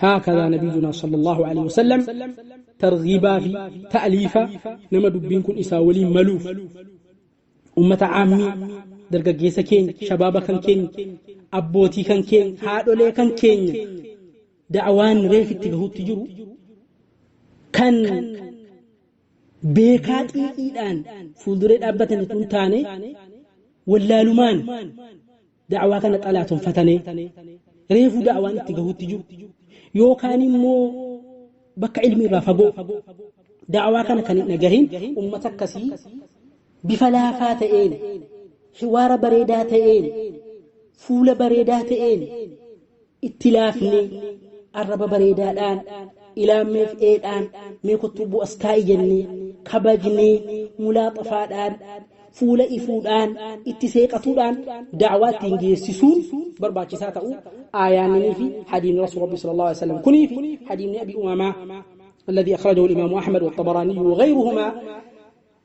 هكذا نبينا صلى الله عليه وسلم ترغيبا في تأليفا نما دبينكم إساولي ملوف أمة عامي dargaggeessa keenya shabaaba kan keenya abbootii kan keenya haadholee kan keenya da'awaan reefitti gahuutti jiru kan beekaa xiiqiidhaan fuulduree dhaabbatan tun taane wallaalumaan da'awaa kana xalaatonfatanii reefuu da'awaan itti gahuutti jiru yookaan immoo bakka ilmi irraa fagoo da'awaa kana kan hin dhagahin ummata akkasii bifa laafaa ta'een hiwaara bareedaa ta'een fuula bareedaa ta'een itti laafne arraba bareedaadhaan ilaammeef eedhaan mee kottuu bu'as taa'i jennee kabajnee mulaaxafaadhaan Fuula ifuudhaan itti seeqatuudhaan da'waa ittiin geessisuun barbaachisaa ta'uu aayaannii fi hadiisni rasuul rabbi sallallahu alaihi wasallam kunii fi hadiisni abi umamaa الذي أخرجه الإمام أحمد والطبراني وغيرهما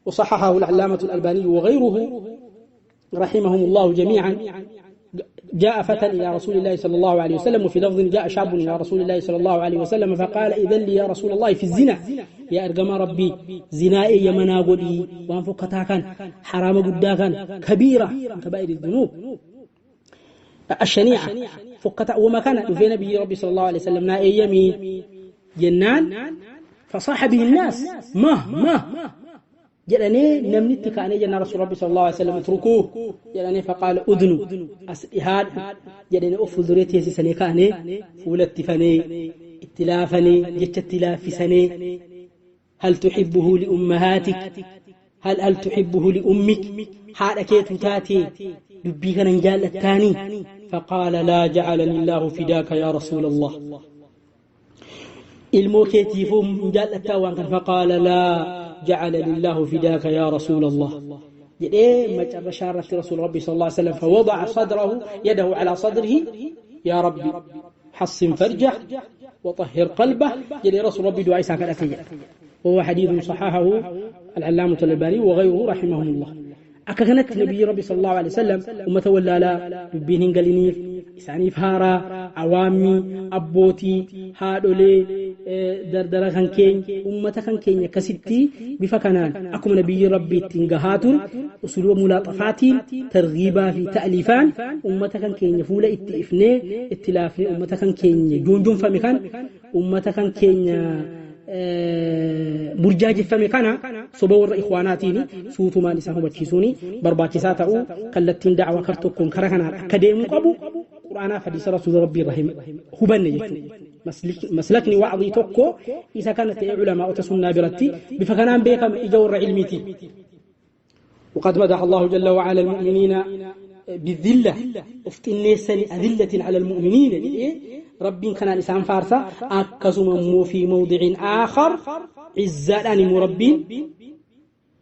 وصححه العلامة الألباني وغيره رحمهم الله جميعا. جاء فتى إلى رسول الله صلى الله عليه وسلم، وفي لفظ جاء شاب إلى رسول الله صلى الله عليه وسلم فقال إذن لي يا رسول الله في الزنا، يا أرجم ربي زنائي يمنا قدي وأنفقتها كان حرام قدا كان كبيرة من كبائر الذنوب الشنيعة فقتا وما كان في نبي ربي صلى الله عليه وسلم نائي يمين جنان فصاح به الناس ما ما jedhanii namni itti ka'anii jennaan rasuul rabbi sallallahu alaihi wasallam turkuu jedhanii faqaala udnu as dhihaadhu jedhanii of fuulduree teessisanii ka'anii fuulatti fanee itti laafanii jecha itti laaffisanii hal tuhibbuhu li ummahaatik hal tuhibbuhu li ummik haadha keetu taatee dubbii kana hin jaallattaanii faqaala laa ja'alani illaahu fidaaka yaa rasuula allah ilmoo keetiifuu hin jaallattaa waan kana faqaala laa جعل لله فداك يا رسول الله. جدي ما بشارة رسول ربي صلى الله عليه وسلم فوضع صدره يده على صدره يا ربي حصن فرجه وطهر قلبه جدي رسول ربي دعاء ساكن أتيه، وهو حديث صححه العلامة الألباني وغيره رحمهم الله. أكغنت نبي ربي صلى الله عليه وسلم ومتولى لا دبين قلنيف إسانيف هارا عوامي أبوتي هادولي دردرة خنكين أمة خنكين كستي بفكنان أكم نبي ربي تنجهاتر أسلوب ملاطفاتين ترغيبا في تأليفان أمة خنكين فولا اتئفني اتلافني أمة خنكين جون فمكان أمة خنكين burjaajeffame kana soba warra ikhwaanaatiin suutumaan isaan hubachiisuuni barbaachisaa ta'uu kallattiin da'awaa kar tokkoon kara kanaan akka deemuu qabu quraanaaf hadiisa rasuula rabbii irraa hubanne jechuudha. Maslakni wacdii tokko isa kana ta'e culamaa'ota sunnaa biratti bifa kanaan beekame ija warra ilmiitiin. وقد مدح الله جل وعلا المؤمنين بالذلة افتنسني أذلة على المؤمنين ربي كان لسان فارسا أكسم في موضع آخر عزة مربين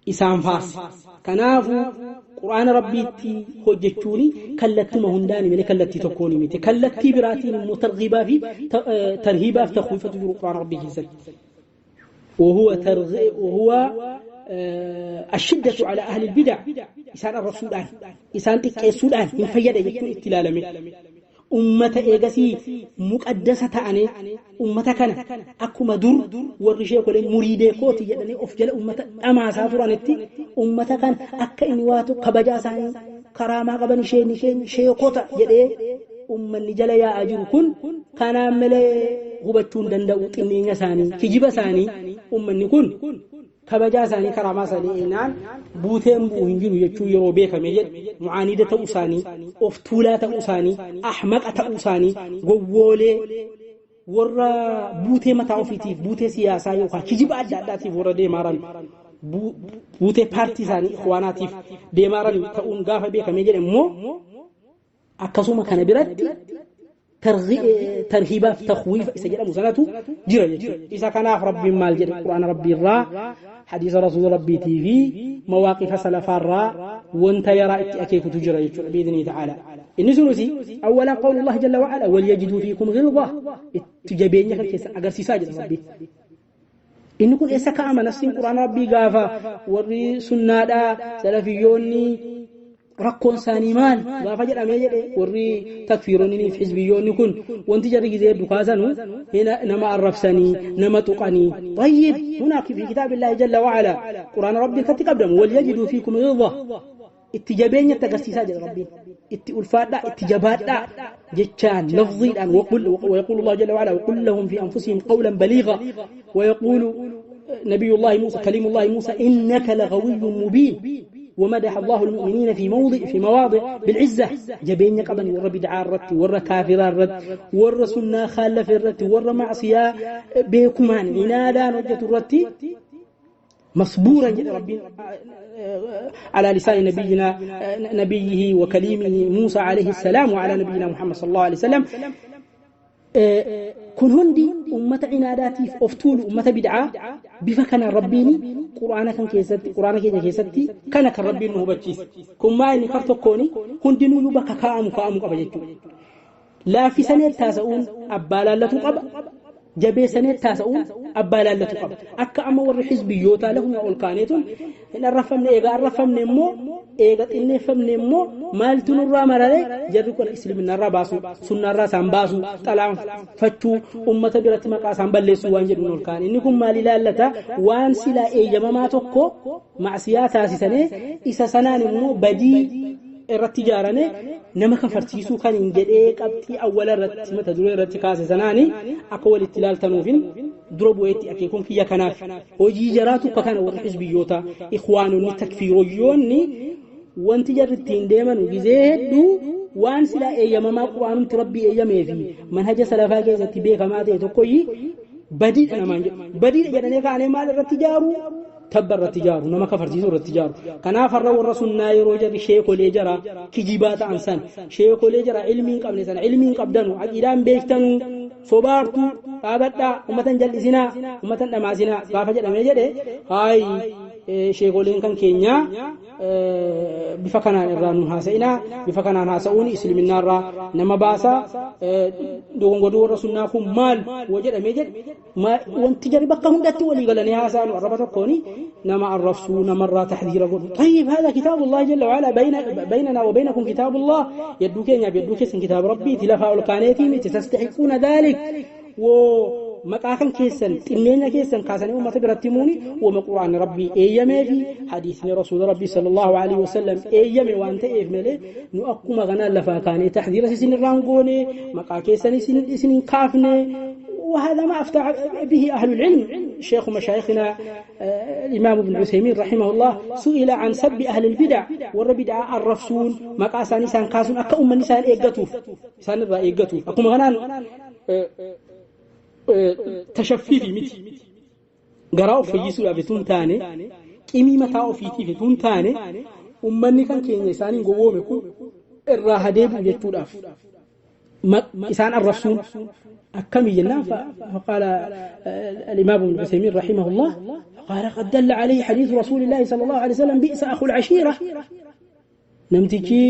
إسان فارس كنافو قرآن ربي تي هجتوني كلتي مهنداني من كلتي تكوني متي كلتي براتي مترغبة في ترهيبة في تخويفة قرآن ربي جزل وهو الشدة على أهل البدع إسان الرسول آن إسان تكيسول آن من فيدة يكون اتلالمي أمة إيجاسي مقدسة أني أمة كان أكو مدر والرجال كلهم مريدة كوتي يعني أفجل أمة أما سافر أنتي أمة كان أك إنواتو كبجا ساني كرامة قبل شيء شيء شيء كوتا يعني أمة نجلا يا أجر كن كان ملء غبتون دندو تنين ساني كجيب ساني أمة نكون kabajaa isaanii karaamaa isaanii eenaan buuteen bu'u hin jiru jechuu yeroo beekame jedhe mucaanida ta'uu isaanii of tuulaa ta'uu isaanii ahmaqa ta'uu isaanii gowwoolee warra buutee mataa ofiitiif buutee siyaasaa yookaan kijiba adda addaatiif warra deemaaran buutee paartii isaanii ikhwaanaatiif deemaaran ta'uun gaafa beekame jedhe immoo akkasuma kana biratti tarhiibaaf takhwiifa isa jedhamu sanatu jira jechuudha. Isa kanaaf rabbiin maal jedhe quraana rabbii irraa حديث رسول ربي تي في مواقف سلفارا وانت يرى اتأكيك تجرى بإذنه تعالى. إن سنسي أولا قول الله جل وعلا وليجدوا فيكم غلظة اتجابين يخلق أقرسي ساجد ربي إن كن إسا كأما نفسي قرآن ربي قافا وري سنة سلفيوني rakkoon isaanii maal gaafa jedhamee jedhe warri takfiironni fi xizbiyyoonni kun wanti jarri gizee dukaasanu nama arrabsanii nama tuqanii. طيب هناك في كتاب الله جل وعلا قرآن ربي كتي قدم وليجدوا فيكم غلظة اتجابين تقسيسا جل ربي اتي ألفادا اتجابادا جتان لفظي الآن وقل ويقول الله جل وعلا وقل لهم في أنفسهم قولا بليغا ويقول نبي الله موسى كليم الله موسى إنك لغوي مبين ومدح الله المؤمنين في مواضع بالعزة جبين قبل ور بدعاء الرد ور كافر الرد ور سنة خالف الرد ور معصية بكمان إنادا نجة الرد مصبورا جل ربي على لسان نبينا نبيه وكليمه موسى عليه السلام وعلى نبينا محمد صلى الله عليه وسلم. Kun hundi ummata cinaadaatiif of tuulu, ummata bid'aa bifa kanaan Rabbiin Qur'aana kan keessatti, Qur'aana keenya keessatti kana kan Rabbiin nu hubachiise. Kun maa inni kar tokkooni hundinuyyuu bakka kaa'amu kaa'amu qaba jechuudha. Laaffisanii taasa'uun abbaa laallatu qaba. Jabeessanii taasa'uun abbaa laallatu qaba. Akka amma warri xizbiyyootaa lafuma ol kaaneetun hin arrafamne, eega arrafamne immoo, eega xinneeffamne immoo maaltu nurraa mararee jarri kun islaminarraa baasu, sunnaarraa isaan baasu, xalaanfachuu, ummata biratti maqaa isaan balleessuu waan jedhuun ol kaan. Inni kun maal ilaallata? Waan silaa eeyyamamaa tokko macsiyaa taasisanii isa sanaan immoo badii irratti ijaarame nama kafarsiisuu kan hin jedhee qabxii awwala irratti mata duree irratti kaase sanaani akka walitti ilaaltanuufin dura bu'eetti akeekuun kiyya kanaaf. Hojii jaraatu akka kana warri xizbiyyoota, ikhwaanonni, takfiirooyyoonni wanti jarri ittiin deeman gizee hedduu waan silaa eeyyamamaa Qur'aanumti Rabbii eeyyamee fi manhaja salafaa keessatti beekamaa ta'e tokkoyyi badiidha namaan jedhu. Badiidha jedhanii kaanee maal irratti ijaaru? Tabba irratti ijaaru, nama kafarsiisuu irratti ijaaru. Kanaaf har'a warra sunnaa yeroo jarri sheekolee jara kijibaa ta'an san, sheekolee jara ilmii hin qabne sana, ilmii hin qabdanu, aqiidaan beektanu, sobaartu, dhaabadhaa, ummatan jal'isinaa, ummatan dhamaasinaa gaafa jedhamee jedhe, haayi sheekoleen kan keenyaa bifa kanaan irraa nun haasa'inaa, bifa kanaan haasa'uun islaminnaarraa nama baasaa, dogongoduu warra sunnaa kun maal woo jedhamee jedhe, wanti jarri bakka hundatti walii galanii haasa'an arraba tokkooni nama arrabsuu, namarraa taxdiira godhu. طيب، هذا كتاب الله جل وعلا، بيننا وبينكم كتاب الله، يدو كينيا يدو كيسن كتاب ربي تلفا الكانيتي تستحقون ذلك. و maqaa kan keessan xinneenya keessan kaasanii uummata biratti himuuni wama Qur'aanni Rabbii eeyyamee fi hadiisni Rasuula Rabbii sallallahu alaihi wasallam eeyyame waan ta'eef malee nu akkuma kanaan lafaa kaanee taxdiira isin irraan goone, maqaa keessan isin hin kaafne. وهذا ما أفتى به أهل العلم. شيخ مشايخنا الإمام ابن عثيمين رحمه الله سئل عن سب أهل البدع والبدع الرفسون مقاسان إسان كاسون أكا أم نسان إيقتوف إسان الرأي إيقتوف أكما غنان tashaffiifi miti, garaa of fayyisuudhaaf itoo hin taane, qimii mataa ofiitiif itoo hin taane, ummanni kan keenya isaaniin gowwoome kun irraa hadeebi'u jechuudhaaf isaan arrabsuun akkamii jennaan, فقال الإمام ابن عثيمين رحمه الله، فقال قد دل عليه حديث رسول الله صلى الله عليه وسلم: بئس أخو العشيرة. Namtichi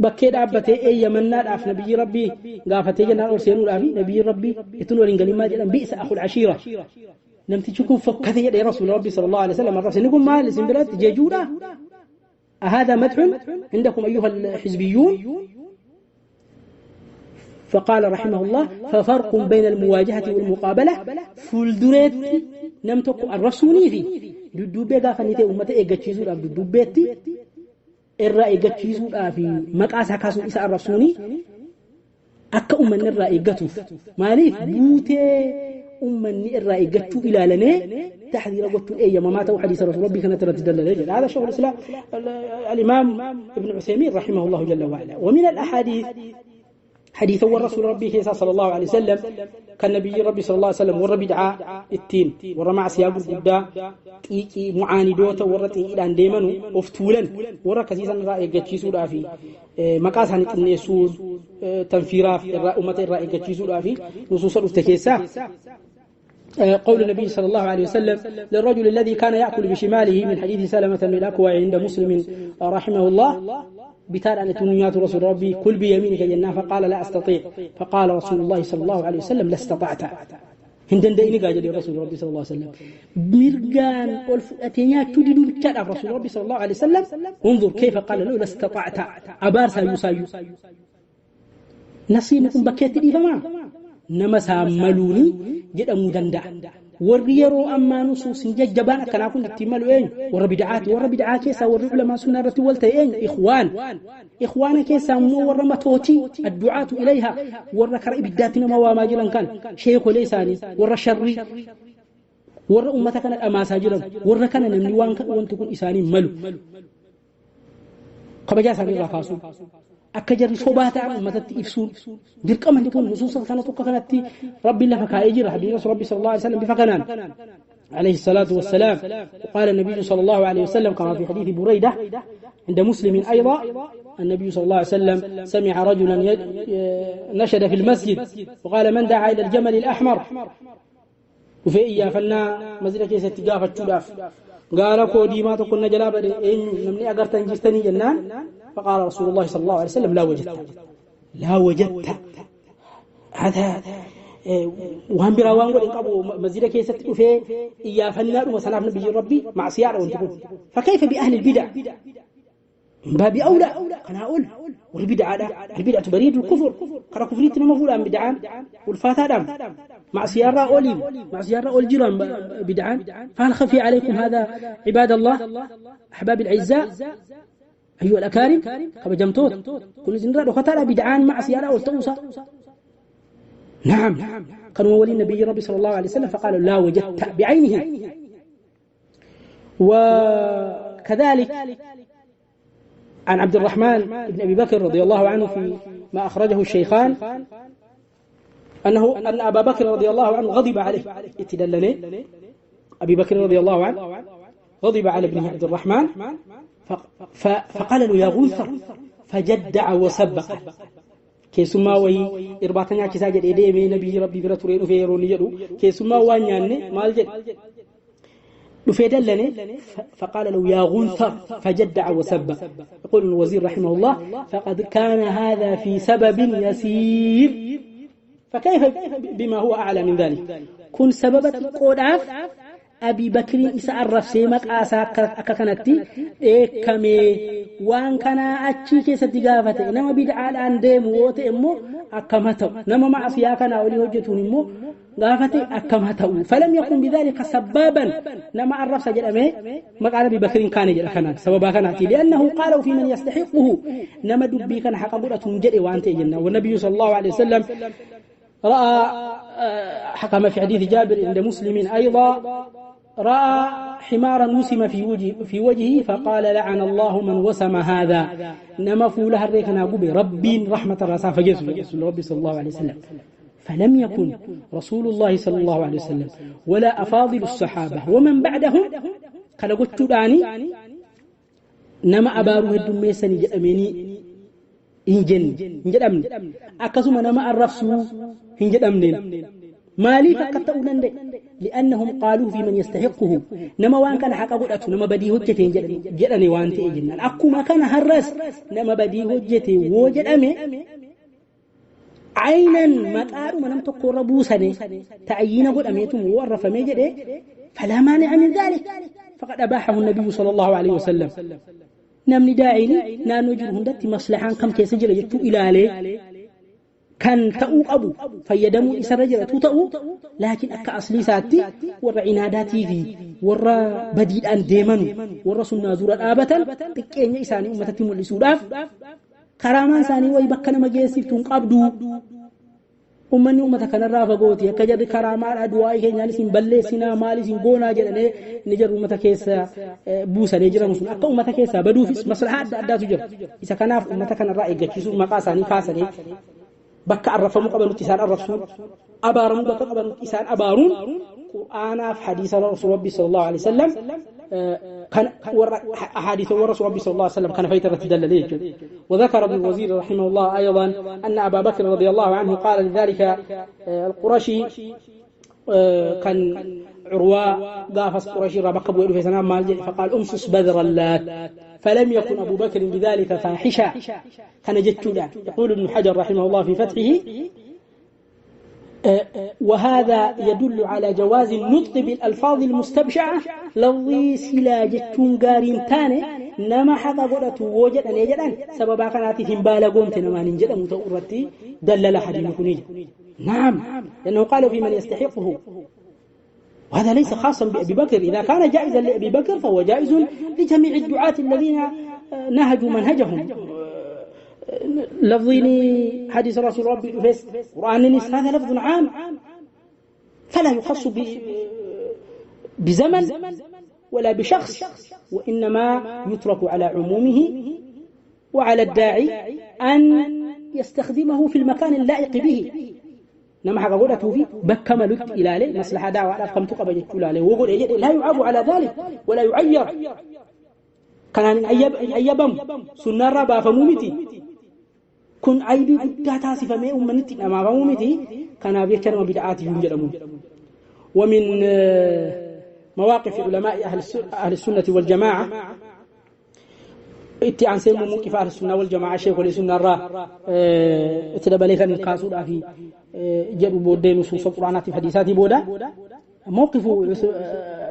bakkee dhaabbatee eeyyamannaadhaaf nabiyyi Rabbii gaafatee jennaan ol seenuudhaaf nabiyyi Rabbii ittiin waliin galimmaa jedhan, بئس أخو العشيرة, namtichi kun fokkate jedhee rasuula Rabbii صلى الله عليه وسلم arrabse. Inni kun maal isin biratti jejuudha? أهذا مدح عندكم أيها الحزبيون؟ فقال رحمه الله: ففرق بين المواجهة والمقابلة. Fuuldureetti nam tokko arrabsuunii fi dudduubbee gaafa inni ta'e uummata eeggachiisuudhaaf, dudduubbeetti irraa eeggachiisuudhaaf maqaa isaa kaasuun isa arrabsuuni akka uummanni irraa eeggatuuf, maaliif buutee uummanni irraa eeggachuu ilaalanee taxdiira gochuun eeyyamamaa ta'uu hadiisa rasuul Rabbii kanatti irratti dallalee jedha. هذا شيخ الإسلام الإمام ابن عثيمين رحمه الله جل وعلا. ومن الأحاديث حديث والرسول ربي كيسا صلى الله عليه وسلم كان نبي ربي صلى الله عليه وسلم ور بدعة التين ور معصية gurguddaa xiiqii mucaanidoota warra xiiqiidhaan deemanu of tuulan warra akkasiisan irraa eeggachiisuudhaa fi maqaa isaanii xinneessuu tanfiiraaf irraa uummata irraa eeggachiisuudhaa fi nusuusa dhufte keessaa قول النبي صلى الله عليه وسلم للرجل الذي كان يأكل بشماله من حديث سلمة بن الأكوع عند مسلم رحمه الله: bitaadhaan nyaatu رسول ربي كل بيمينك jennaan، فقال: لا أستطيع. فقال رسول الله صلى الله عليه وسلم: لا استطعت, hin danda'ini gaa jedhe رسول ربي صلى الله عليه وسلم. Mirgaan ol fudhatee nyaachuu diduu bichaadhaaf رسول ربي صلى الله عليه وسلم، انظر كيف قال له: لا استطعت. Abaar saayyuu saayyuu nasiibni kun bakkeetti dhiifamaa nama saammaluuni jedhamuu danda'a. Warri yeroo ammaa nusuusin jajjabaan akkanaa kun ittiin malu eenyu? Warra bid'aati. Warra bid'aa keessaa warri ulamaa sunnaa irratti wal ta'e eenyu? Ikhwaan. Ikhwaana keessaa immoo warra matootii addu'aatu ilayha, warra kara ibiddaatti nama waamaa jiran kan sheekolee isaanii, warra sharrii, warra ummata kana dhamaasaa jiran, warra kana namni waan wanti kun isaanii malu kabajaa isaanii irraa kaasuu, akka jarri sobaa ta'an ummatatti ibsuun dirqama. Kun nusuusa kana tokko kanatti Rabbiin lafa kaa'ee jira. Hadiisa Rabbi صلى الله عليه وسلم bifa kanaan عليه الصلاة والسلام. وقال النبي صلى الله عليه وسلم كما في حديث بريدة عند مسلم أيضا: النبي صلى الله عليه وسلم سمع رجلا نشد في المسجد وقال من دعا إلى الجمل الأحمر وفي إيافنا مسجد كيس اتقاف التلاف قال كودي ما تكون جلابة إن نمني أقرتن جستني جنان فقال رسول الله صلى الله عليه وسلم لا وجدت لا وجدت هذا وهم براوان قول إنقابوا مسجد كيس في إيافنا وسناف نبي ربي مع سيارة وانتقون فكيف بأهل البدع من باب أولى أنا أقول والبدعة البدعة بريد الكفر قرأ كفريت ما أم بدعان والفاتة مع سيارة أولي مع سيارة أول جيران بدعان فهل خفي عليكم هذا عباد الله أحباب العزاء أيها الأكارم كبجمتوت كل زنرا وختار بدعان مع سيارة أول توصى نعم كانوا ولي النبي ربي صلى الله عليه وسلم فقالوا لا وجدت بعينه. وكذلك عن عبد الرحمن بن أبي بكر رضي الله عنه في ما أخرجه الشيخان أن أبا بكر رضي الله عنه غضب عليه اتدلني أبي بكر رضي الله عنه غضب على ابنه عبد الرحمن فقال له يا غنثر فجدع وسبق كيسما وي إرباطنا كساجد إديمي نبي ربي برتوري فيروني يدو كيسما وانياني مالجد فدلني فقال له يا غنثر فجدع وسب. يقول الوزير رحمه الله فقد كان هذا في سبب يسير فكيف بما هو أعلى من ذلك كن سببت قداف أبي بكر إساء الرفسي مقاسا أكاكنتي إكمي وان كان أتشي كيسة دقافته نما بدعا الآن ديمو وتأمو أكمته نما معصيا كان أولي هجتون مو غافته أكمته فلم يكن بذلك سبابا نما الرفس جل مقال أبي بكر كان جل كان سببا كانت لأنه قالوا في من يستحقه نما دبي كان حق قدرة جل وأنت جنة. والنبي صلى الله عليه وسلم رأى حكم في حديث جابر عند مسلم أيضا رأى حمارا وسم في وجهه فقال لعن الله من وسم هذا نما فولها الريكنا قبي ربي رحمة الرسول فجزء ربي صلى الله عليه وسلم. فلم يكن رسول الله صلى الله عليه وسلم ولا أفاضل الصحابة ومن بعدهم قال قلت داني نما أباروه الدميسني جأميني إنجن إنجد أكسم نما الرفسو إنجد أمنين مالي فقط أولن لأنهم قالوا في من يستحقه نما وان كان حق قدرته نما بدي هجته جدني وان تيجن أكو ما كان هرس نما بدي هجته وجد أمي عينا مقارو منم تقربوا سنة تعيين قد أميتم وعرف ميجده فلا مانع من ذلك فقد أباحه النبي صلى الله عليه وسلم. نمني داعيني نانو جرو هندتي مصلحان كم كيسجل يجتو إلى عليه كان تأو أبو فيدمو إسر جرتو تأو لكن أكا أصلي ساتي ور عناداتي في ور بديد أن ديمنو ور سنة زورة آبتا تكين إساني أمتتي مولي كرامان ساني وي bakka nama geessiftuun qabdu ummanni ummata kanarraa fagooti akka jarri karaamaa du'aa keenyaan isin balleessinaa maal isin goonaa jedhanii ni jarri ummata keessa buusanii jiran sun akka ummata keessaa baduufis maslahaa adda addaatu jira isa kanaaf ummata kanarraa eeggachiisuuf maqaa isaanii kaasanii bakka arrafamuu qabanutti isaan arrabsuun abaaramuu bakka qabanutti isaan abaaruun qur'aanaaf hadiisa rasuul rabbi sallallahu alaihi wasallam كان أحاديث ورسول ربي صلى الله عليه وسلم كان فيترة دلليه. وذكر ابن الوزير رحمه الله أيضا أن أبا بكر رضي الله عنه قال لذلك القرشي كان عروة قافص قرشي ربقب وإلو في سنة مال فقال أمسس بذر اللات فلم يكن أبو بكر بذلك فاحشا كان جتشودا. يقول ابن حجر رحمه الله في فتحه وهذا يدل على جواز النطق بالألفاظ المستبشعة لوي سلا جتون قارين تاني نما حقا قدرته وجد أن يجدان سببا كانتهم بالغون تنما ننجد متورتي دلل حديث كنيج. نعم لأنه قالوا في من يستحقه وهذا ليس خاصا بأبي بكر إذا كان جائزا لأبي بكر فهو جائز لجميع الدعاة الذين نهجوا منهجهم. لفظيني حديث رسول ربي فيس قرآن هذا لفظ عام فلا يخص بزمن ولا بشخص وإنما يترك على عمومه وعلى الداعي أن يستخدمه في المكان اللائق به. نما حق قولته فيه بكملت إلى عليه مصلحة دعوة على كم تقبل إلى عليه وقول لا يعاب على ذلك ولا يعير. Kanaan hin ayyabamu sunnaarraa baafamuu miti. Kun aybii guddaa taasifamee uummanni itti dhamaafamuu miti. Kanaaf jecha nama bid'aati hin jedhamu. ومن مواقف علماء أهل السنة والجماعة itti aansee immoo موقف أهل السنة والجماعة sheekolee sunnarraa itti dabalee kan kaasuudhaa fi jedhu booddee nusuusa quraanaatiif hadiisaatii booda موقف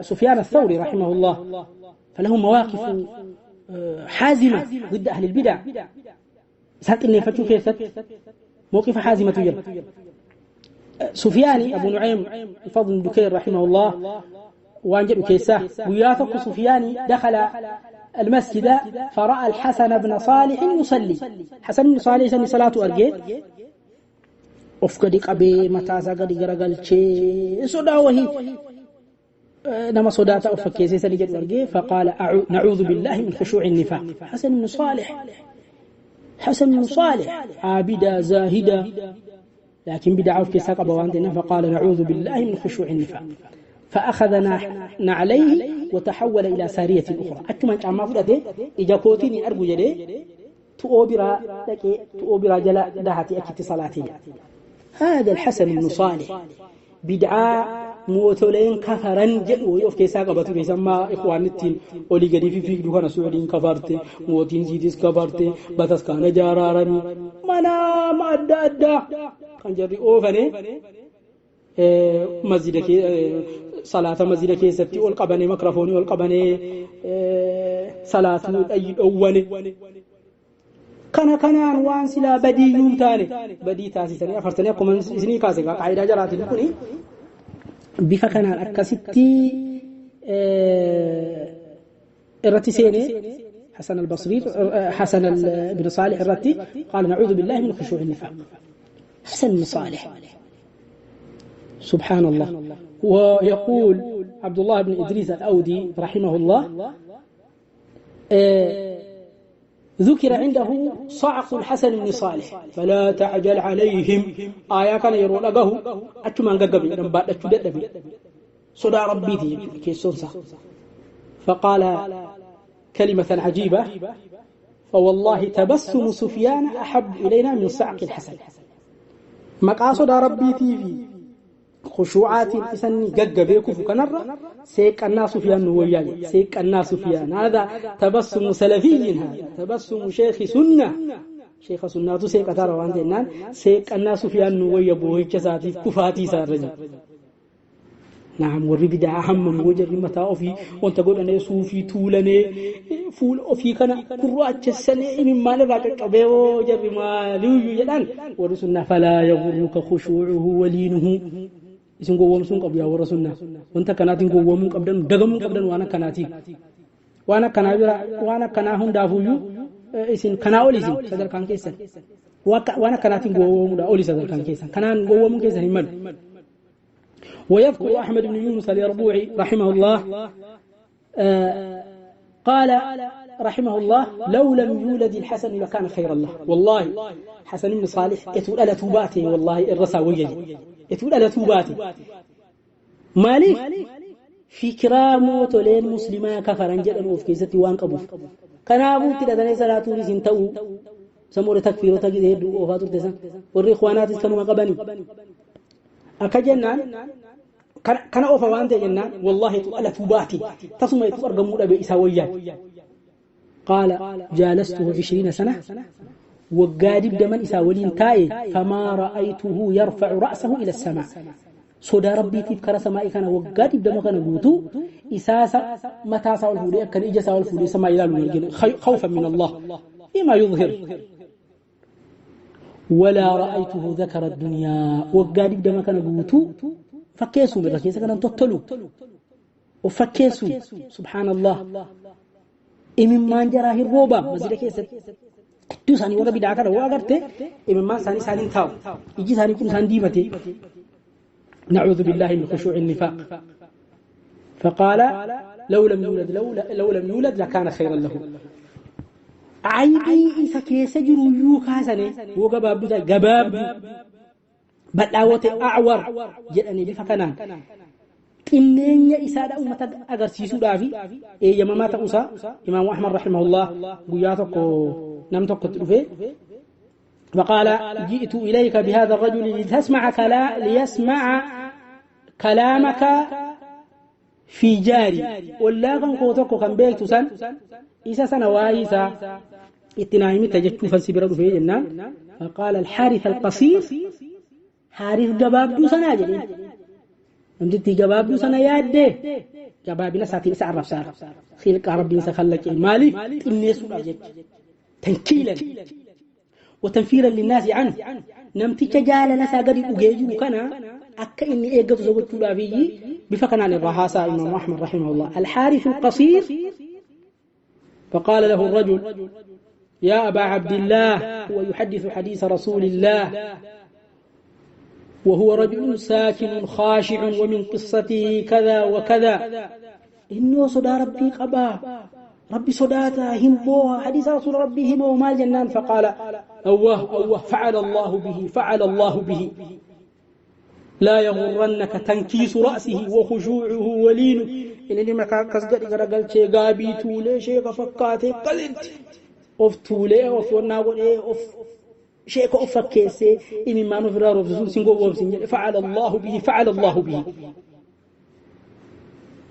سفيان الثوري رحمه الله فله مواقف حازمة ضد أهل البدع سات إني فتشو كيست موقف حازمة جل سفياني أبو نعيم الفضل بن دكير رحمه الله وأنجل كيساه وياتك سفياني دخل المسجد فرأى الحسن بن صالح يصلي حسن بن صالح سني صلاة أرجي أفقد قبي متى قد غرغل شيء صدا وهي نما صدات أفكيسي سني جد أرجي فقال نعوذ بالله من خشوع النفاق. حسن بن صالح حسن بن صالح عابدا زاهدا لكن بدعوا في ساق بواندنا فقال نعوذ بالله من خشوع النفاق فأخذ نعليه وتحول إلى سارية أخرى. أكما أما فرده إجا كوتيني أرجو جدي تؤبرا لك تؤبرا جلا دهتي أكيد صلاتي. هذا الحسن بن صالح بدعاء موتولين كفرا جدوا يوف كيسا قبطوا بيسمى إخوان التين ولي قدي في فيك دوكان سعودين كفرتي موتين زيدس كفرتي باتس كان جارارني منا ما أدى أدى كان جري أوفني مسجد صلاة مسجد كيستي والقبني ميكروفوني والقبني صلاة أي أولي كان كان وان سلا بدي يوم تاني بدي تاسي أفرتني أقوم سني كاسي قاعدة جرات لكني bifa kanaan akkasitti irratti seene حسن البصري حسن بن صالح الرتي قال نعوذ بالله من خشوع النفاق. حسن بن صالح سبحان الله. ويقول عبد الله بن إدريس الأودي رحمه الله ذكر عنده صعق الحسن بن صالح فلا تعجل عليهم آية كان يرون أقه أتما أنقبي نبات أتدبي صدى ربي كيسونسا فقال كلمة عجيبة فوالله تبسم سفيان أحب إلينا من صعق الحسن. مقاصد ربي في خشوعات إسني ققبيكو فكنرة سيك الناس سفيان وياي سيك الناس سفيان. هذا تبسم سلفي، هذا تبسم شيخ سنة شيخ سنة سيك ترى وانتنان سيك الناس سفيان ويا بوهي كساتي كفاتي سارجي. نعم والربدع أهم وجر متى أوفي وانت قول أنا صوفي تولني فول أوفي كنا كرات السنة من مال راك أبيه جر ما ليو يجدان ورسلنا فلا يغرك خشوعه ولينه isin gowwoomsuun qabdu yaa warra sunnaa wanta kanaatiin gowwoomuu qabdan dagamuu qabdan waan akkanaati waan akkanaa bira waan akkanaa hundaafuyyuu isin kanaa ol isin sadarkaan keessan waan akkanaatiin gowwoomuudha oli sadarkaan keessan kanaan gowwoomuun keessan hin malu. ويذكر أحمد بن يونس اليربوعي رحمه الله قال رحمه الله لو لم يولد الحسن لكان خيرا له. والله حسن بن صالح يتولى لتوباته والله الرساوية يتولى لتوباته مالك في كرامو تولين مسلما كفرا جدًا وفي كيستي وان قبوف كنابو تلاتني صلاة لسنتو سمور تكفير تجد هدو وفاتور تسان والرخوانات كانوا قبني أكجنان كان أوفا وانت جنان والله تولى توباتي تصم يتفرقموا بإساوية. قال جالسته 20 سنة وقادب دمن إساولين تاي فما رأيته يرفع رأسه إلى السماء. صدى ربي تذكر سمائي كان وقادب دم كان قوتو إساسا متى ساول فولي كان إجا ساول فولي سماء إلى خوفا من الله فيما يظهر. ولا رأيته ذكر الدنيا وقادب دم كان قوتو فكيسو من ركيسة كان تطلو وفكيسو سبحان الله إممان جراه الروبة مزيد كيسة hedduu isaanii warra bidaa kana waa agarte imimmaan isaanii isaaniin taa'u iji isaanii kun isaan diimate. نعوذ بالله من خشوع النفاق. فقال لو لم يولد لو لم يولد لكان خيرا له. عيبي إذا كيس جرو كاسني هو جباب جباب بدعوة أعور جدني بفكنان Xinneenya isaadha ummata agarsiisuudhaafi eeyyamamaa ta'uusaa Imaamu Ahmad rahimahullah guyyaa tokko nam tokkotti dhufee فقال جئت إليك بهذا الرجل لتسمع ليسمع كلامك في جاري ولا كان كوتوكو كان بيكتو سن إسا سنة وايسا اتناهمي تجتشو فانسبرا دفيه جنان فقال الحارث القصير حارث قباب دو سنة جنين namtitti gabaabduu sana yaadde gabaabina isaatiin isa arrabsaara khilqaa rabbiin isa khallaqe maaliif xinneessuudhaaf jecha tankiilan watanfiiran linnaasi anhu namticha jaalala isaa gadi dhugee jiru kana akka inni eeggatu isa gochuudhaaf iyyi bifa kanaan irraa haasaa imaamu ahmad rahimahullah alxaarisu alqasiir فقال له الرجل يا أبا عبد الله هو يحدث حديث رسول الله وهو رجل ساكن خاشع ومن قصته كذا وكذا إنه صدى ربي قبا ربي صداته همبوها حديث رسول ربي همبوه مال جنان فقال أوه أوه فعل الله به فعل الله به لا يغرنك تنكيس رأسه وخشوعه ولينه إنني ما كسجد قال شيء غابي تولي شيء فكاته قلت أوف تولي أوف وناول أوف شيء أفكيسي إني ما نفرار وفزون سنقو وفزين فعل الله به فعل الله به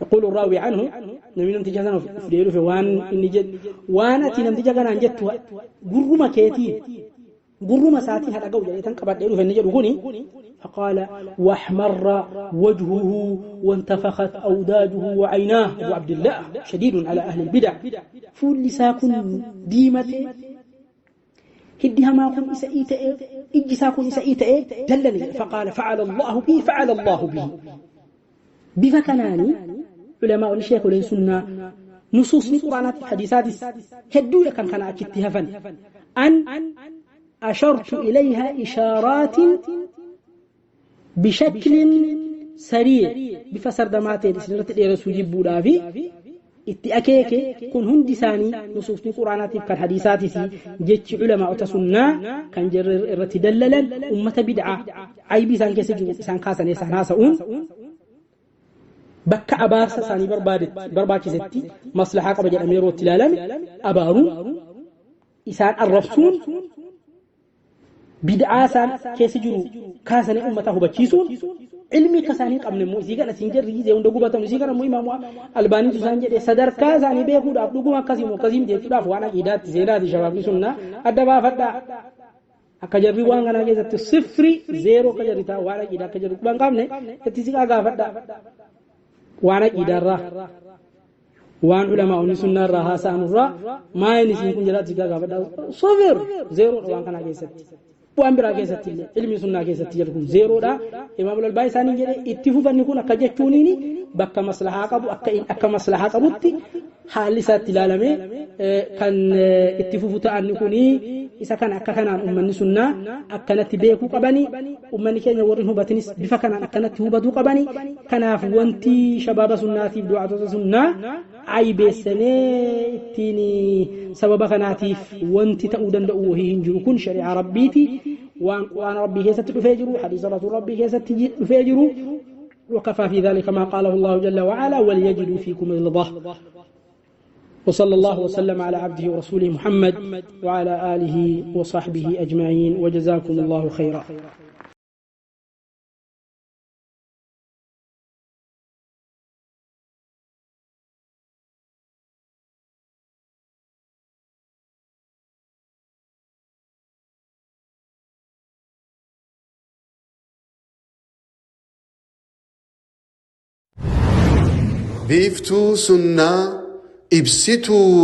يقول الراوي عنه نمي نمتجا كان فديرو في وان إني جد وانا تي نمتجا كان أنجت غرما كيتي غرما ساتي هذا قول جريتان كبر ديرو في النجد وغني فقال واحمر وجهه وانتفخت أوداجه وعيناه أبو عبد الله شديد على أهل البدع فول ساكن ديمته هديها ما كن إسئيت إجسا كن إسئيت دلني فقال فعل الله به فعل الله به بفكناني علماء الشيخ والسنة نصوص القرآن الحديثات هدو كان كان أكتهفا أن أشرت إليها إشارات بشكل سريع بفسر دماتي لسنرة الرسول جبودافي itti akeeke kun hundi isaanii nusuusni quraanaatiif kan hadiisaatis jechi ulamaa'ota sunnaa kan jarri irratti dallalan ummata bid'aa aybii isaan keessa jiru isaan kaasanii isaan haasa'uun bakka abaarsa isaanii barbaachisetti maslahaa qaba jedhamee yeroo itti ilaalame abaaruun isaan arrabsuun bid'aa isaan keessa jiru kaasanii ummata hubachiisuun ilmi kasaanii qabne immoo isii kana siin jarri gisee hunda gubatamu isii kana immoo imaamu albaaniitu isaan jedhe sadarkaa isaanii beekuudhaaf dhuguma akkasii immoo akkasii miti jechuudhaaf waan aqiidaatti seenaati shabaabni sunnaa adda baafadhaa akka jarri waan kanaa keessatti sifri zeeroo akka jarri ta'a waan aqiidaa akka jarri quban qabne itti siqaa gaafadhaa waan aqiidaarraa waan ulamaa'onni sunnaarraa haasa'anurraa maa inni isiin kun jalaatti siqaa gaafadhaa sifir zeeroodha waan kanaa keessatti. Waan biraa keessatti illee ilmi sunnaa keessatti jedhu kun zeeroodha. Imaamul Albaanii isaanii jedhe itti fufanni kun akka jechuuniini bakka maslahaa qabu akka maslahaa qabutti haalli isaatti ilaalamee kan itti fufu ta'anni kuni isa kana akka kanaan ummanni sunnaa akkanatti beekuu qabani ummanni keenya warri hubatinis bifa kanaan akkanatti hubatuu qabani kanaaf wanti shabaaba sunnaatiif du'aatota sunnaa aybeessanee ittiin sababa kanaatiif wanti ta'uu danda'u wahii hin jiru kun shari'aa rabbiiti waan quraana rabbii keessatti dhufee jiru hadiisa rasuul rabbii keessatti dhufee jiru وكفى في ذلك ما قاله الله جل وعلا وليجدوا فيكم غلظة وصلى الله وسلم على عبده ورسوله محمد وعلى آله وصحبه أجمعين وجزاكم الله خيرا. Biiftuu sunnaa ibsituu.